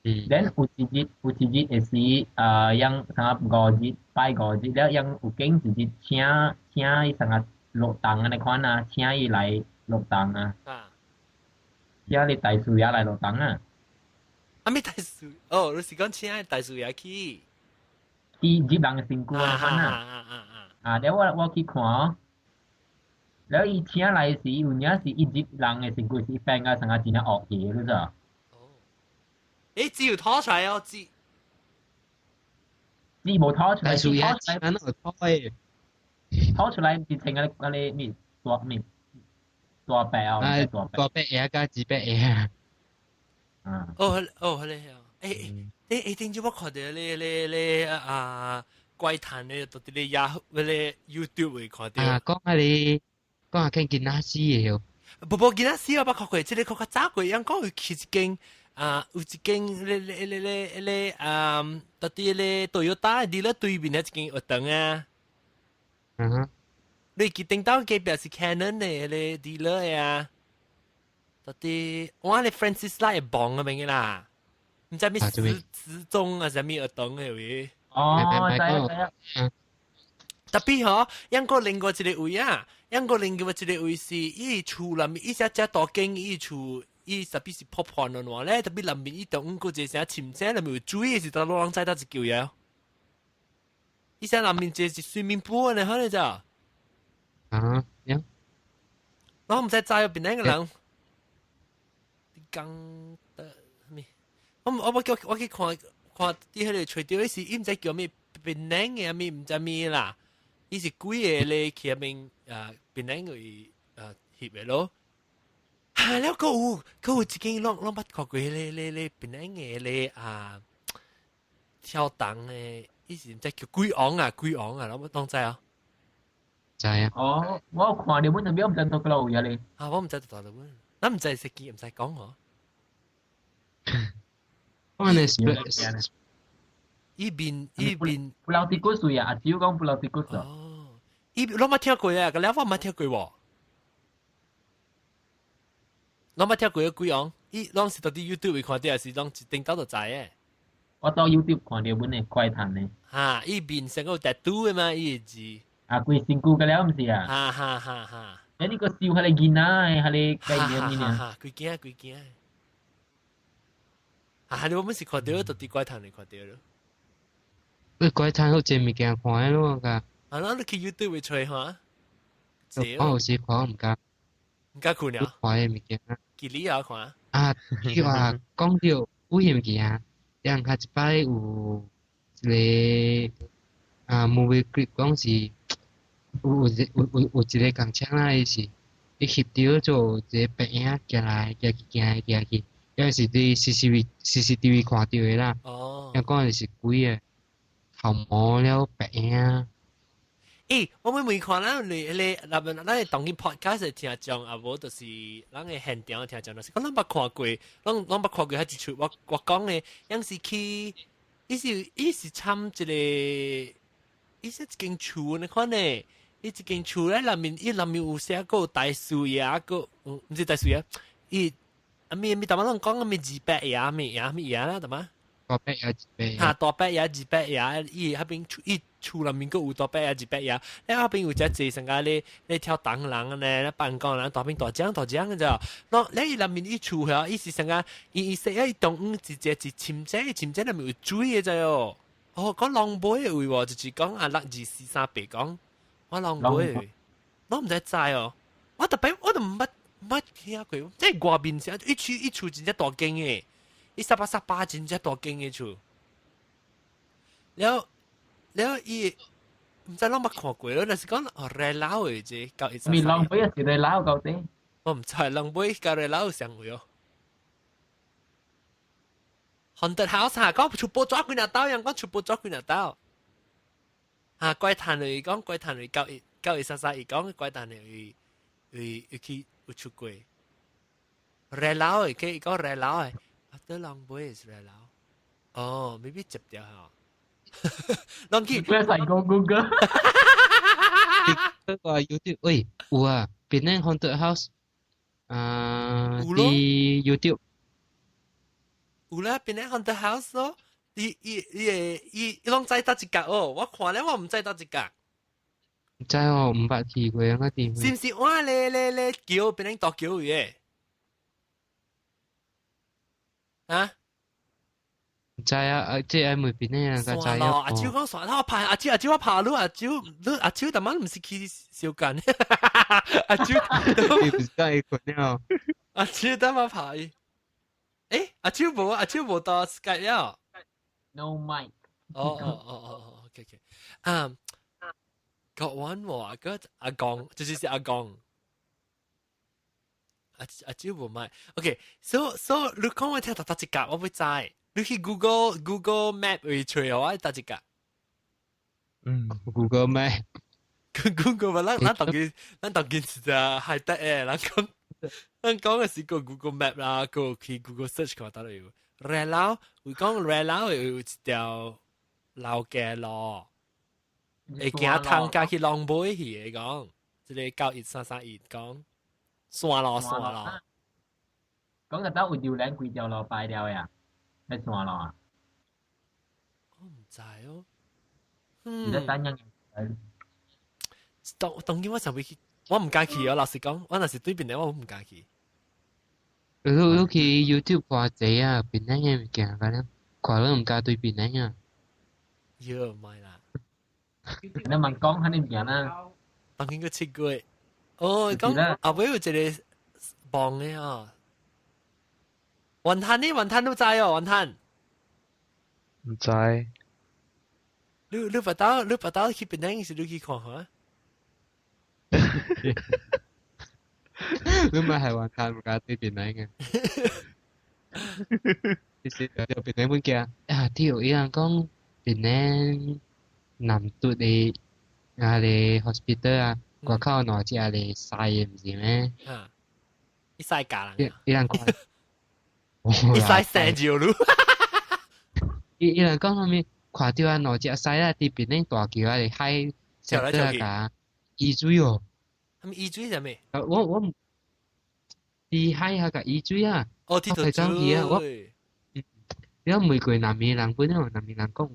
嗯。 then 有一日會時啊，樣成啊五日拜五日了，樣有經一日請伊成啊落堂按呢款啊，請伊來落堂啊。請你大樹爺來落堂啊。啊，咩大樹？哦，你是講請大樹爺去？去入人的身軀按呢款啊。啊，了我去看。了伊請來時，有影是伊入人的身軀是變甲成啊真正惡去，你知？哦。欸，紙有拖出來哦，紙。紙無拖出來，大樹爺請有拖的。拖出來是穿個個咩大咩大白哦，大大白鞋佮紫白鞋。嗯。哦哦，彼个哦，欸欸欸，頂次我看著咧咧咧啊怪談咧，就佇咧亞彼个 YouTube 會看著。啊，講彼個。講下見囡仔死的哦。無無囡仔死我捌看過，這个較較早過，人講有去一間啊，有一間咧咧咧咧咧啊，到佇咧 Toyota 佇咧對面的一間學堂啊。嗯哼。你記頂到隔壁是 Canon 的彼个 dealer 的啊。到底我咧 Francis 拉會幫啊邊啦，毋知咩失失蹤啊，啥物學堂的位。哦，知啊知啊。特別嗬，英國另外一個位啊，英國另外一個位是伊厝內面，伊只只大間伊厝，伊特別是破破爛爛咧，特別內面伊中過一個啥深井內面有水的是，當老人知得一嚿嘢。伊只內面一個是 swimming pool 呢，可能就。啊，樣。我毋知知邊兩個人。講的咩？我我叫我去看看佇彼個揣著，伊是伊毋知叫咩檳榔的咩，毋知咩啦。伊是幾個咧去彼邊啊檳榔個啊翕的咯。哈，了閣有閣有一間攏攏捌看過咧咧咧檳榔的咧啊跳動的，伊是毋知叫鬼王啊鬼王啊，攏攏知啊？知啊。哦，我有看著本，但我毋知佗落位啊咧。啊，我毋知佗落位，咱毋知設計，毋知講嗬。我呢是伊面伊面 Pulau Tikus 水啊，阿蕉講 Pulau Tikus 啊。哦，伊攏捌聽過啊，個了我捌聽過喎。攏捌聽過個鬼王，伊攏是佇 YouTube 會看著，還是攏一頂到就知的？我到 YouTube 看著本的怪談的。哈，伊面上有 tattoo 的嘛，伊的字。啊，規身軀個了毋是啊？哈哈哈哈。誒，你個笑彼個囡仔的，彼個概念呢？哈，規驚規驚。啊！你我們是看著，就佇怪談裡看著咯。喂，怪談好濟物件看的咯，噶。啊，咱你去 YouTube 會揣看。我有時看毋敢。毋敢看了。看的物件。記你也看。啊，佢話講著有物件，人較一擺有一個啊 movie clip 講是有有有有有一個工廠啦，伊是伊翕著做一個白影行來行去行來行去。因為是佇 CCTV 看著的啦。哦。聽講是鬼的，頭毛了白影。欸，我每每看咱你你，咱咱咱當今 podcast 的聽眾，啊無就是咱的現場的聽眾，就是講咱捌看過，攏攏捌看過彼一出，我我講的，樣是去，伊是伊是參一個，伊是一間厝呢款呢，伊一間厝咧內面，伊內面有寫個大樹爺個，毋是大樹爺，伊。啊咪咪，淡仔攏講啊咪二百爺咪爺咪爺啦，淡仔。大伯爺二伯爺。哈，大伯爺二伯爺，伊彼邊厝伊厝內面閣有大伯爺二伯爺，咧彼邊有隻濟成個咧咧跳動人咧，咧辦公人大邊大獎大獎個咋？喏，咧伊內面伊厝遐，伊是成個伊伊說伊中央一隻是深井，深井內面有水个咋喲？哦，講浪尾的位喎，就是講啊六二四三八講，我浪尾的位，我毋知知哦，我特別我都毋捌。捌聽過，即係外面是一厝一厝真正大間的，伊三百三八真正大間的厝。了了伊毋知攏捌看過咯，若是講哦熱鬧的這九一咪浪尾是熱鬧到底。我毋知浪尾佮熱鬧相位哦。Haunted house 哈，講厝報紙幾若兜，人講厝報紙幾若兜。啊，怪談就是講怪談就是九一九一三三，伊講怪談就是會會去。有出過，熱鬧的，佢講熱鬧的，啊，得浪尾是熱鬧，哦，maybe 接掉嚇，攏去。不要使講 Google。嗰個 YouTube，喂，有啊，檳城 Haunted House，啊，佇 YouTube。有啦，檳城 Haunted House 咯，伊伊伊會伊伊攏知佗一角哦，我看咧我毋知佗一角。知哦，毋捌去過啊個地方。是毋是我咧咧咧橋檳城大橋位的？啊？知啊，啊，這愛問檳城人才知啊。阿蕉講山，我拍阿蕉阿蕉我拍你阿蕉，你阿蕉逐擺毋是去相干。阿蕉，你毋是講伊困了？阿蕉逐擺拍伊。欸，阿蕉無阿蕉無到 Skype 了。 No mic。哦哦哦哦哦，OK OK。啊。個玩喎，個阿公，就是是阿公。阿阿蕉無買。OK，so 你講我聽到佗一角，我欲知。你去 Google Map 會揣我佗一角。嗯，Google Map。 Google 嘛，咱咱當今咱當今是只係得誒，咱講咱講的是個 Google Map 啦，個去 Google search 看到有。熱鬧，會講熱鬧有一條老街路。會行湯家去浪尾去的講，這個九一三三一講，山路山路。講個到有榴蓮規條路擺了呀，喺山路啊？我唔知哦。你在等人。當當今我就會去，我唔敢去啊！老實講，我若是對邊的，我唔敢去。你你去 YouTube 看這啊，邊頂嘅物件，咁樣看你唔敢對邊頂啊。喲，唔係啦。你問講肯定物件啦。當今個7月，哦，講後尾有一個望的哦。雲吞呢？雲吞都知哦，雲吞。唔知。你你捌到你捌到去檳城時，你去看下。你咪係雲吞唔敢對檳城嘅。其實就檳城物件啊，對，伊人講檳城南渡的啊個 hospital 啊，外口兩隻個西的毋是咩？啊，伊西教人。伊人講。伊西生住嚕。伊伊人講啥物？看到啊兩隻狮啊，佇檳城大橋啊，海跳來跳去。伊水哦。係咪伊水係咩？我我佇海下個伊水啊。哦，佇頭水啊！我，你講每個南面人本來南面人講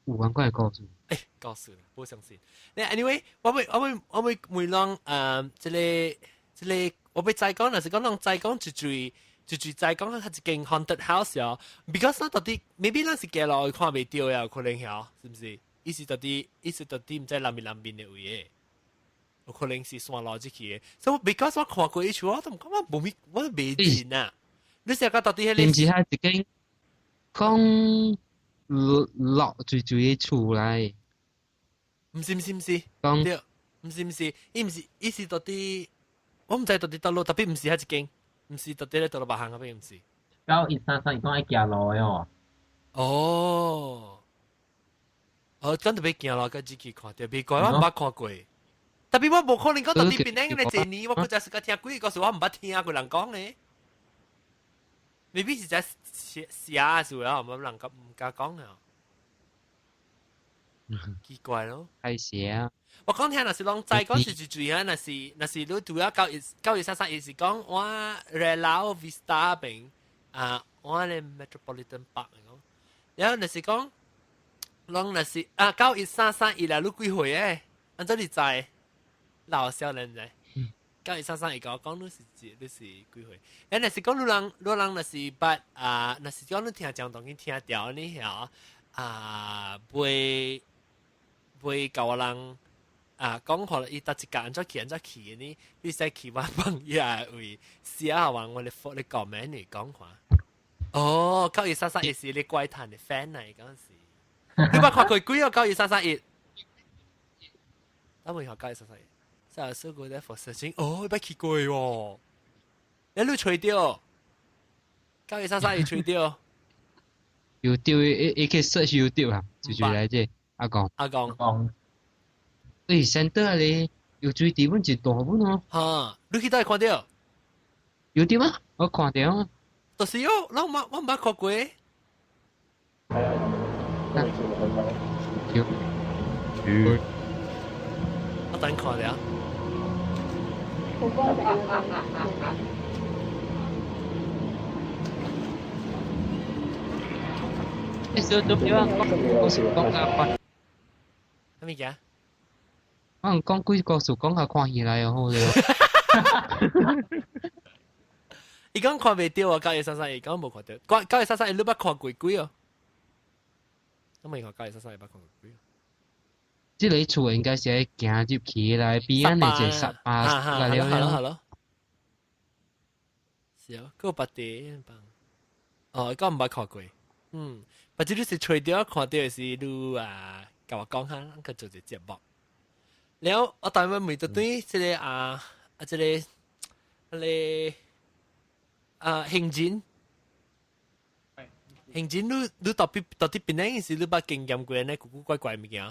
有關嘅故事。欸，告訴你，不相信。你 anyway，我會我會我會問人，這個這個，我會再講，若是講人再講一句。就住在講佢一間 haunted house 哦，because 咱到底 maybe 咱是行路看袂到呀，有可能曉，是毋是？伊是到底，伊是到底毋知南面南面的位的，有可能是山路入去的。所以 because 我看過伊厝，我都毋感覺無咪，我都袂認啊。你成日到底彼個？毋是係一間講落落水水的厝來。毋是毋是毋是，講對，毋是毋是，伊毋是，伊是到底，我毋知到底佗落，特別毋是彼一間。毋是到底咧，到落別行嗰邊毋是。91331講愛行路的哦。哦，哦，真特別行路，佮自己看著，別怪我毋捌看過。特別我無可能講到底檳城咧這年，我閣才是閣聽幾個故事，我毋捌聽過人講的。未必是在寫寫的時候，毋人敢毋敢講啊。奇怪咯。係寫啊。我講聽，若是攏知講是一句啊，若是若是你拄仔9一9一三三，伊是講我 Relau Vista 邊啊，我咧 Metropolitan Park 講，然後若是講，攏若是啊91331啦，你幾歲誒？按怎你知？老少年知？91331講講你是你是幾歲？欸，若是講你人你人若是捌啊，若是講你聽講當去聽著呢曉啊，袂袂共我人。啊，講可能伊搭一間按怎去按怎去的呢？你使去我幫伊位寫下話，我咧你講咩？你講看。哦，91331是你怪談的 fan 嚟嗰陣時。你捌看過幾個91331？我問下91331，三十個在佛事情，哦，捌去過喎。你你揣著？91331揣著。 YouTube 伊伊去 search YouTube 啊，就是來這阿公。阿公。講。欸，center 咧，游水池本真大本哦。哈，你去佗看著？有啲嗎？我看著啊。就是哦，我毋我毋捌看過。有。嗯。我等看著。欸，小做咩啊？講講講下看。啥物件？我講幾個數講下看起來又好了。伊講看袂著啊，91331講無看著。91331你捌看過幾哦？我未看91331捌看過幾。這個厝應該是愛行入去來邊仔的一個十八，係咯係咯係咯。是啊，閣有別地幫。哦，講毋捌看過。嗯，或者你是揣著看著的是你啊，共我講下，咱去做一個節目。了，我台灣問到對這個啊啊，這個那個啊，行人，行人，你你到底到底檳城時，你捌經驗過呢古古怪怪物件？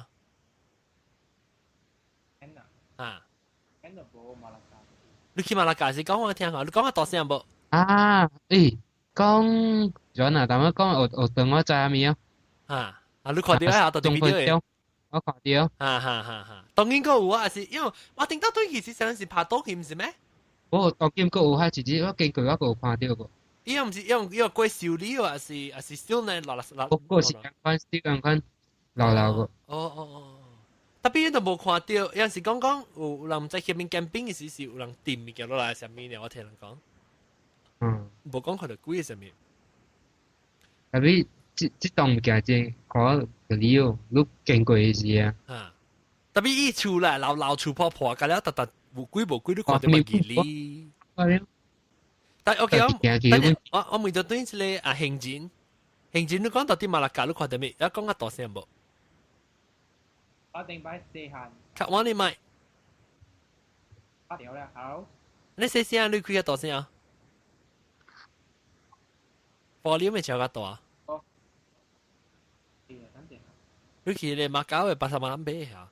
啊？你去馬來加時講我聽下，你講較大聲無？啊，欸，講，陣啊，但我講學學當我知啥物啊？啊啊，你看著啊，到底video 我看著。哈哈哈哈，當然閣有啊，是因為我頂到對其實上是拍賭去，毋是咩？我當今閣有，彼一日我經過我閣有看著過。伊又唔是用用過修理喎，還是小呢落落落？個是共款，是共款，老老個。哦哦哦，特別都無看到，有陣時講講有人在前面 camping 嘅時是有人掟物件落來上面呢，我聽人講。無講看到鬼上面。特別這棟物件真可個理由，你經過的時啊。啊！特別伊厝啦，老老厝破破，甲了特特無鬼無鬼，你看到咪記哩？但 OK 我，等我問到對這個啊行人，行人你講到底馬六甲你看到未？一講較大聲無？我頂擺細漢。較我你麥。打掉啦，好。你細聲，你開較大聲啊？volume 會調較大。哦。等陣。你去咧馬搞嘅80萬買嚇。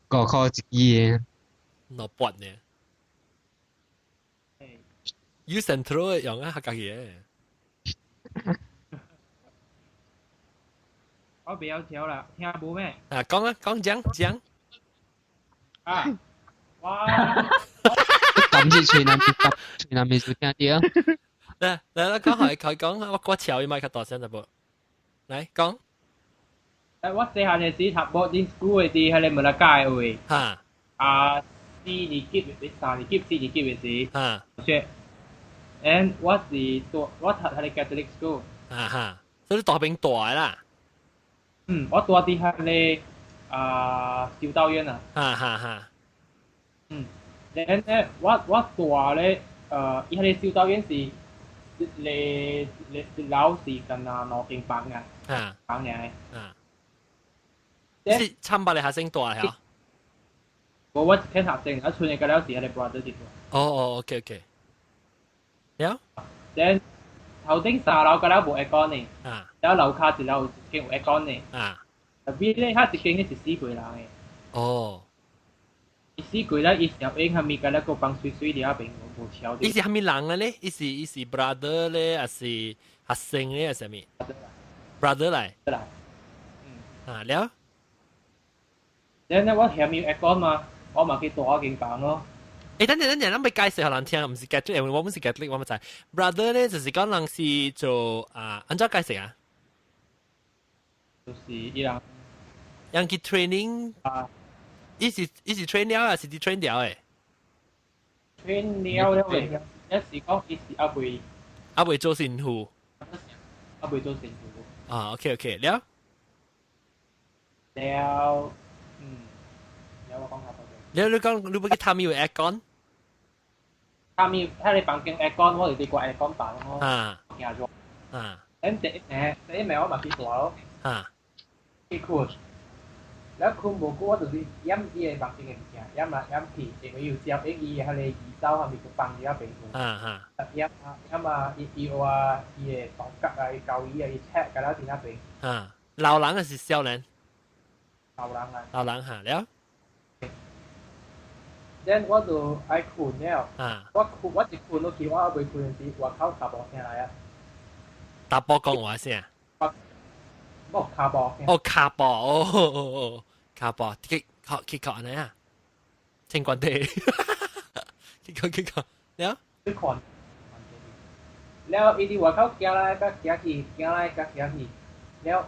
5箍一支嘅。2八呢？U Central 用啊，客家嘅。我不要跳啦，聽無咩？啊，講啊，講講講。啊！哇！咁是吹南邊，吹南邊就聽到。來來來，講下佢講，我我潮伊麥較大聲一步。來講。我細漢嘅時讀 boarding school 嘅時，喺個馬來加嘅位。哈。啊，四年級、三年級、四年級嘅時。哈。學。And 我是住我讀喺個 Catholic school。啊哈，所以大兵大啦。嗯，我住佇彼個啊修道院啊。哈哈哈。嗯，然後咧，我住咧，伊彼個修道院是一個一樓是敢若兩間房啊。房爾。啊。是參拜的學生住嚇？無，我一間學生，啊，剩的個了是彼個 brother 佇住。哦哦，OK OK。了。然頭頂三樓個了無 aircon 呢。啊。了樓跤一樓有一間有 aircon 呢。啊。特別咧，遐一間咧是死鬼人的。哦。伊死鬼咧，伊小英蝦米個咧個放水水佇遐邊無超。伊是蝦米人啊咧？伊是 brother 咧，還是學生咧，還是蝦米？brother 來。來。嗯。啊了。然後我下面有 aircon 嘛，我嘛去住我間房咯。欸，等陣等陣，咱欲解釋予人聽，毋是 Catholic，我毋是 Catholic，我毋知。brother 咧就是講人是做啊，按怎解釋啊？就是伊人，人去 training 啊，伊是 train 了啊，是佇 train 了的？ train 了了的，抑是講伊是猶未，猶未做神父，猶未做神父。啊，OK OK，了。了，了我講下了你講你欲去探伊有 aircon？探伊，彼个房間 aircon，我就佇掛 aircon 房咯。啊。行咗。啊。咁第一暝我嘛去住咯。啊。去睏。了睏無久，我就是掩伊个房間的物件，掩來掩去，因為有照應伊彼個儀走啥物，就放佇遐邊去。啊啊。掩啊掩啊，伊伊話伊的頭殼啊，伊膠椅啊，伊冊甲了佇那邊。啊，老人還是少年？老人啊。老人哈了。 then 我就愛睏了。啊。我睏，我一睏落去，我猶未睏時，外口跤步聲來啊。查埔講話聲。無跤步聲。哦，跤步，哦哦哦，跤步，去靠去靠按呢啊？清關地，去靠去靠，了。去看。了，伊佇外口行來佮行去，行來佮行去，了，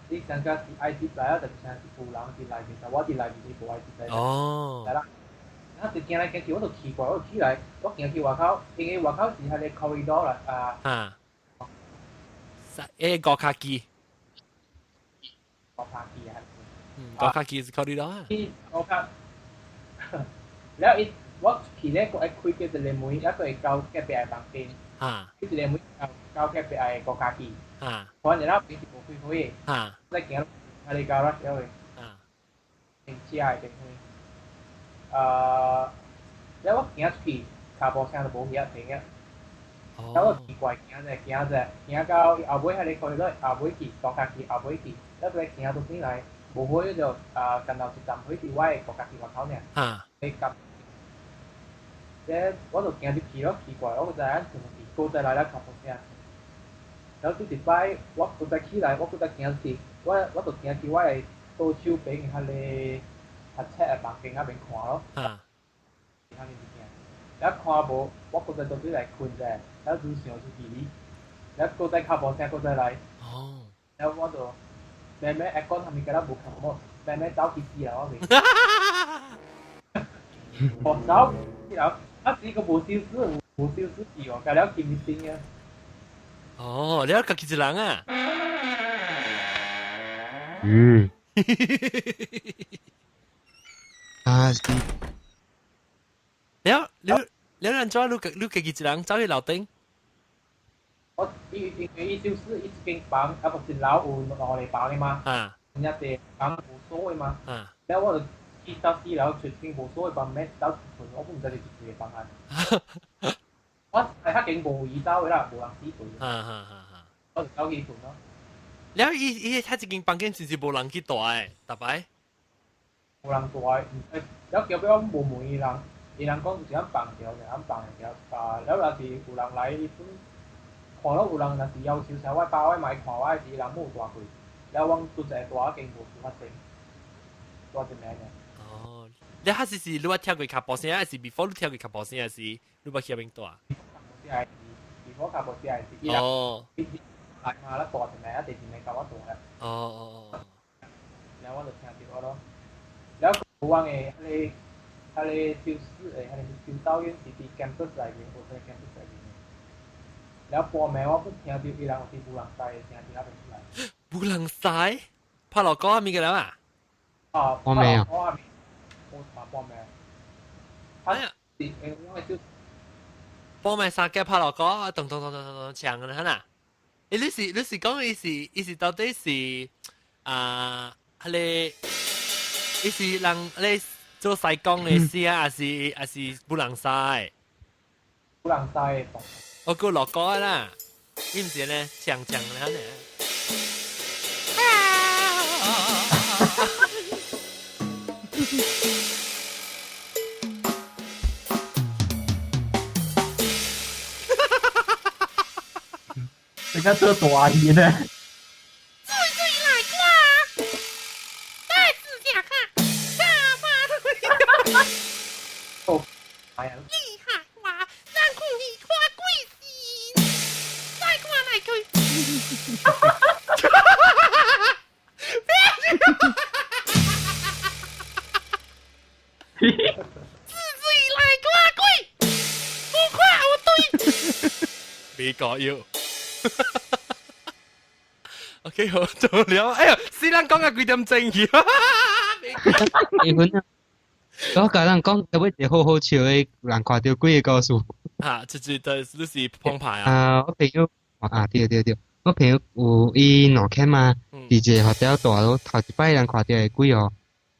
你感覺是愛入來啊，就是有人佇內面，但我佇內面是無愛入來。哦。來啦。啊，就行來行去，我就奇怪，我就起來，我行去外口，因為外口是彼个 corridor 啦，啊。啊。欸，五跤機。五跤機啊。嗯，五跤機是 corridor 啊。五跤。了伊，我去咧，閣愛開過一個門，抑閣會到隔壁的房間。啊。彼一個門到隔壁的五跤機。啊。反正那邊是無開火的。啊。再行，彼个到了了的。啊。停車的地方。啊，了我行出去，跤步聲就無去遐停啊。了我奇怪，行者行者，行到後尾彼个 corridor 後尾去，五跤機後尾去，了閣行倒轉來，無火就啊，干焦一站火佇我的五跤機外口爾。啊。去夾。咧我就行入去咯，奇怪，我閣知影怎麼去，閣再來了跤步聲。了這一擺我閣再起來，我閣再行出去，我就行去我的左手邊彼个讀冊的房間那邊看咯。啊。啥物物件？了看無，我閣再倒轉來睏者，了愈想就記哩，了閣再敲無聲，閣再來。哦。了我就慢慢會講，啥物敢若無看無，慢慢走去死啦，我袂。哦，走了，啊是個無小事，無小事記哦，加了金星啊。哦，你家己一人啊？嗯。啊是。了了了，人怎你你家己一人走去樓頂？我伊因為伊就是一間房，啊不是樓有兩個房的嘛。啊。人家這房無鎖的嘛。啊。了我就去到四樓出間無鎖的房，免走去睏，我唔知是一個房間。我係較間無伊走的啦，無人死睏。啊啊啊！我就走去睏咯。了伊伊他這間房間是毋是無人去住的？逐擺？無人住的，毋知。了後尾我無問伊人，伊人講就是按放著，就按放著。啊，了若是有人來，伊本看到有人若是要求啥，我包我嘛會看我的時，人無大過。了阮拄一個大間無事發生，大一暝爾。哦，你彼時是你捌聽過跤步聲，還是 before 你聽過跤步聲，還是你捌去遐邊住？ before 跤步聲是伊人。哦。來嘛，了大一暝，啊第二暝共我住了。哦哦哦。了我就聽著咯。了阮的彼個彼個修士的，彼個修道院是佇 campus 內面，有在 campus 內面。了半暝我閣聽著伊人有佇無人西的聲佇那邊出來。無人西？拍鑼鼓啥物個了啊？啊，半暝啊！我我嘛半暝。哎呀！是因為我就半暝三更拍鑼鼓，咚咚咚咚咚咚搶了，哈呐！欸，你是講伊是到底是啊，彼個伊是人咧做西工的聲，還是無人西？無人西的。我叫鑼鼓啦，伊毋是咧搶搶的哈呢？你家做大戲呢？水水來看，帶指甲看，幹嘛？哦，哎呀！厲害哇，咱看你看鬼神，再看來去。自水來看鬼，有看有對。美國要。OK，好，做了。哎呀，死人講到幾點鐘去？結婚啊！我甲人講，特別一個好好笑的人看著鬼的故事。啊，這這你是澎湃啊？啊，我朋友啊，對對對，我朋友有伊兩間嘛，佇一個學校大佬頭一擺人看著的鬼哦，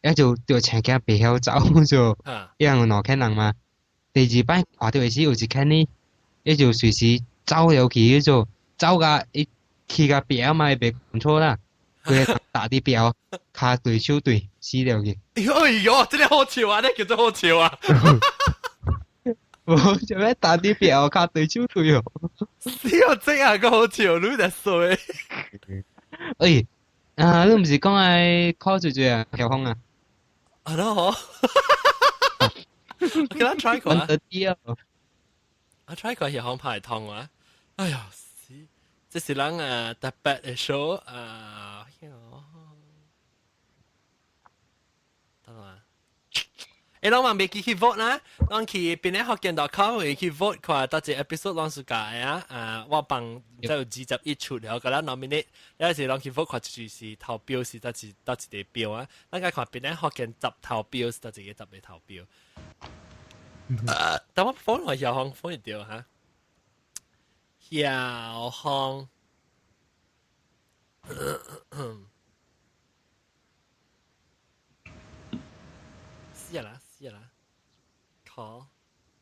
伊就著青驚袂曉走就，伊人有兩間人嘛。第二擺看著的時有一間呢，伊就隨時走入去，就走甲伊。去甲壁嘛，伊袂控錯啦，規个打佇壁，跤對手對死了去。哎喲，這個好笑啊！這個叫做好笑啊！無做咩打佇壁，跤對手對哦。死哦，這啊個好笑，你在說？哎，啊，你毋是講愛考最最啊，曉風啊？啊，喏好。我給他 try 過啊。我 try 過曉風拍通啊！哎呀，死！這是咱啊特別的 show 啊，得啦。欸，攏嘛袂記去 vote 啦，攏去邊個福建 .com 會去 vote 看到這 episode 攏是假的啊！啊，我幫再有21出了，共咱 nominate，有時攏去 vote 看就是投票是佗一佗一個票啊，咱該看邊個福建十投票是佗一個十個投票。啊，等我 phone 我曉風 phone 會著哈。曉風，死啦死啦，call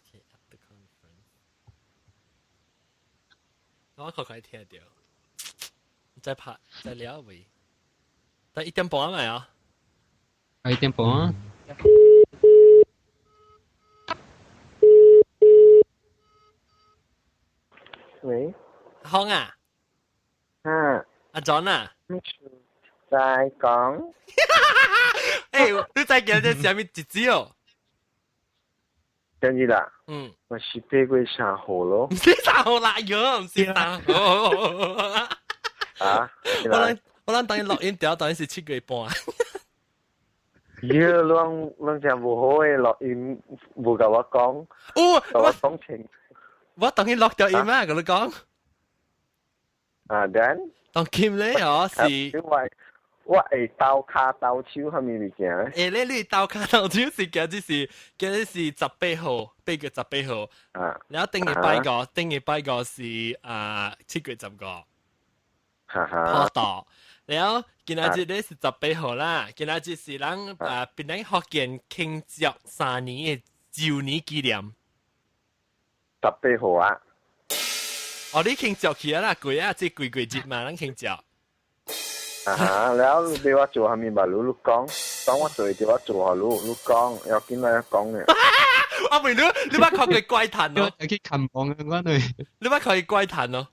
okay at the conference，我可可以聽到，再拍再聊未？但1點半咪啊？ 1點半啊。喂，康啊，啊，阿 John 啊，在講，欸，你再見這啥物日子哦？今日啦，嗯，我是8月3號咯。唔是3號啦，喲，唔是3號。啊？我咱等於錄音調，等於是7月半。咦，攏攏真無好嘅錄音，無共我講。哦，我講清。我等於錄掉音啊，佮你講。啊，then 當今咧哦是。因為我會鬥跤鬥手，啥物物件？欸，你鬥跤鬥手是今日是今日是18號，8月18號。啊。然後頂禮拜五，頂禮拜五是啊7月15。哈哈。普渡。然後今仔日咧是18號啦，今仔日是咱啊檳城福建慶祝3年的周年紀念。18號啊！哦，你慶祝去啊啦，過啊，這幾過節嘛，咱慶祝。啊哈，然後你我做啥物嘛？你你講，當我做就我做予你，你講，要緊來講嘅。阿妹，你你捌看過怪談咯？去琴房啊，我女。你捌看過怪談咯？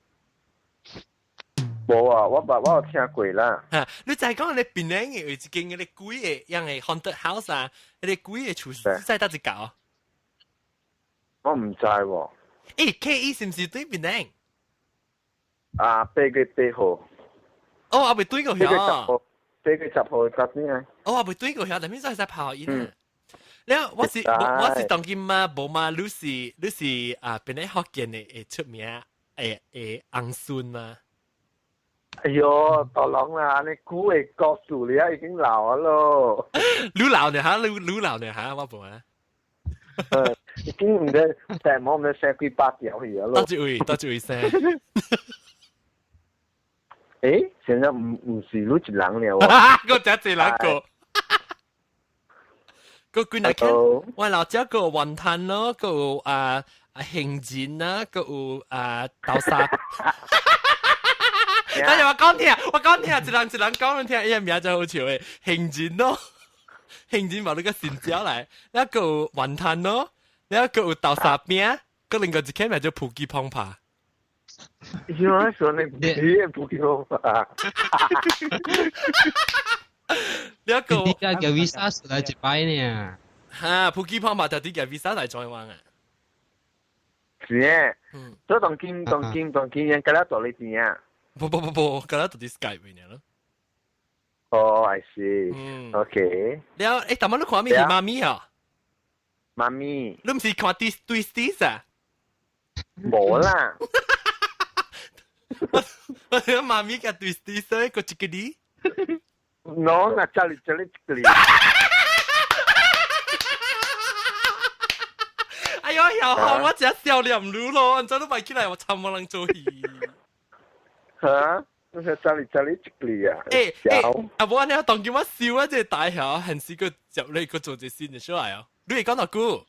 無啊，我捌我有聽過啦。嚇！你就係講你檳城嘅有一間嗰個鬼嘅，樣嘅 haunted house 啊，嗰個鬼嘅厝在佗一間？我毋知喎。欸，KE 是毋是對檳城？啊，8月8號。哦，還未對過遐。 8月10號甲邊啊？哦，還未對過遐，但邊使使拍伊呢？了，我是當今嘛，無嘛，你是啊，檳城福建的會出名會會翁孫嘛？哎喲，大人啦，你久的故事你啊已經老啊咯。你老呢哈？你老呢哈？我無啊。已經毋知成毛毋知生幾百條去啊咯。佗一位？佗一位生？欸，現在毋是你一人了。我只一人個。個幾若間，我老家個雲吞咯，個有啊啊杏仁啦，個有啊豆沙。等下我講聽，我講聽，一人一人講聽，伊個名真好笑的，杏仁咯，杏仁嘛你個新椒來，那個有雲吞咯，那個有豆沙餅，個另外一間名叫普吉澎爬。因為說你你普吉澎爬。你一個，你家嘅 visa 出來一擺呢？哈，普吉澎爬就啲嘅 visa 來台灣啊。是誒，所以當今當今當今人今日做你錢啊？不不不不，今日做啲 Skype 呢咯。哦，I see。嗯。 OK。了，欸，頭先你看咩是媽咪啊？媽咪。你毋是看啲 Twisties 啊？無啦。我我媽咪嘅 Twisties 個一個哩。喏，那這裡這裡這裡。哎呦，小紅，我真笑臉滷咯，你知都擺起來，我慘無人做戲。嚇？我說這裡這裡這裡啊！欸欸，啊無按呢，當今我笑啊，這個大俠，還是個接你個做一新就出來哦。你會講偌久？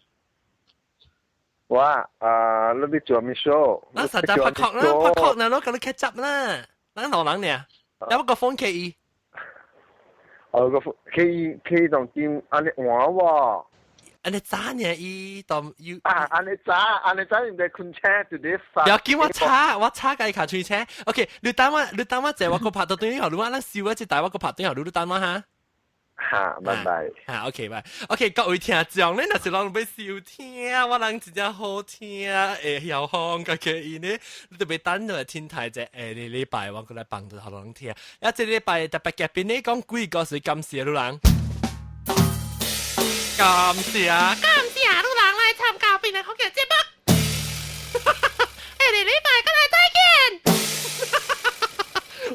我啊，你欲做咩 show？咱實在拍殼啦，拍殼啦，攞共你 catch up 啦，咱老人爾，有個 phone 給伊。哦，個 K K 當今按呢換喎。按呢早呢，伊當要。啊，按呢早，按呢早，人哋困車就佇發。不要緊，我查，我查共伊卡吹車。OK，你等我，你等我者，我閣拍到對以後，你我咱收啊，這台我閣拍對後，你等我哈。哈，拜拜。哈，OK，拜。OK，各位聽眾，你若是攏欲收聽，我人真正好聽，會曉風佮佢伊呢，你特別等落來天台者，下個禮拜我閣來幫助予人聽。啊，這禮拜特別嘉賓呢講幾個是感謝你人。感謝，感謝你人來參加檳城福建節目。下個禮拜閣來再見。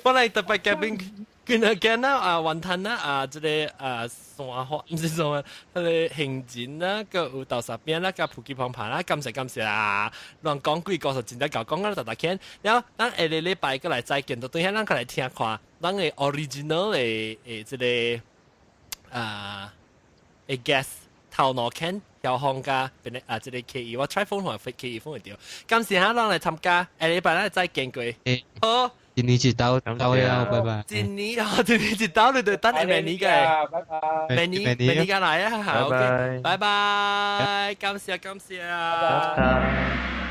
我來特別嘉賓。今日今仔啊，雲吞啦啊，這個啊山花毋是山花，彼个杏仁啦，閣有豆沙餅啦，佮普吉澎爬啦，感謝感謝啊！亂講幾個就真正𠢕講啊，逐逐聽。了後，咱下個禮拜閣來再見，就等下咱閣來聽看，咱的 original 的的這个啊的 guest 頭腦肯曉風佮變啊，這个 KE，我 try phone 看 KE phone 會著。感謝哈，咱來參加，下禮拜咱再見過。好。今年一到到了，拜拜。今年哦，今年一到你就等明年嘅，拜拜。明年明年再來啊，好，OK，拜拜，感謝感謝。拜拜。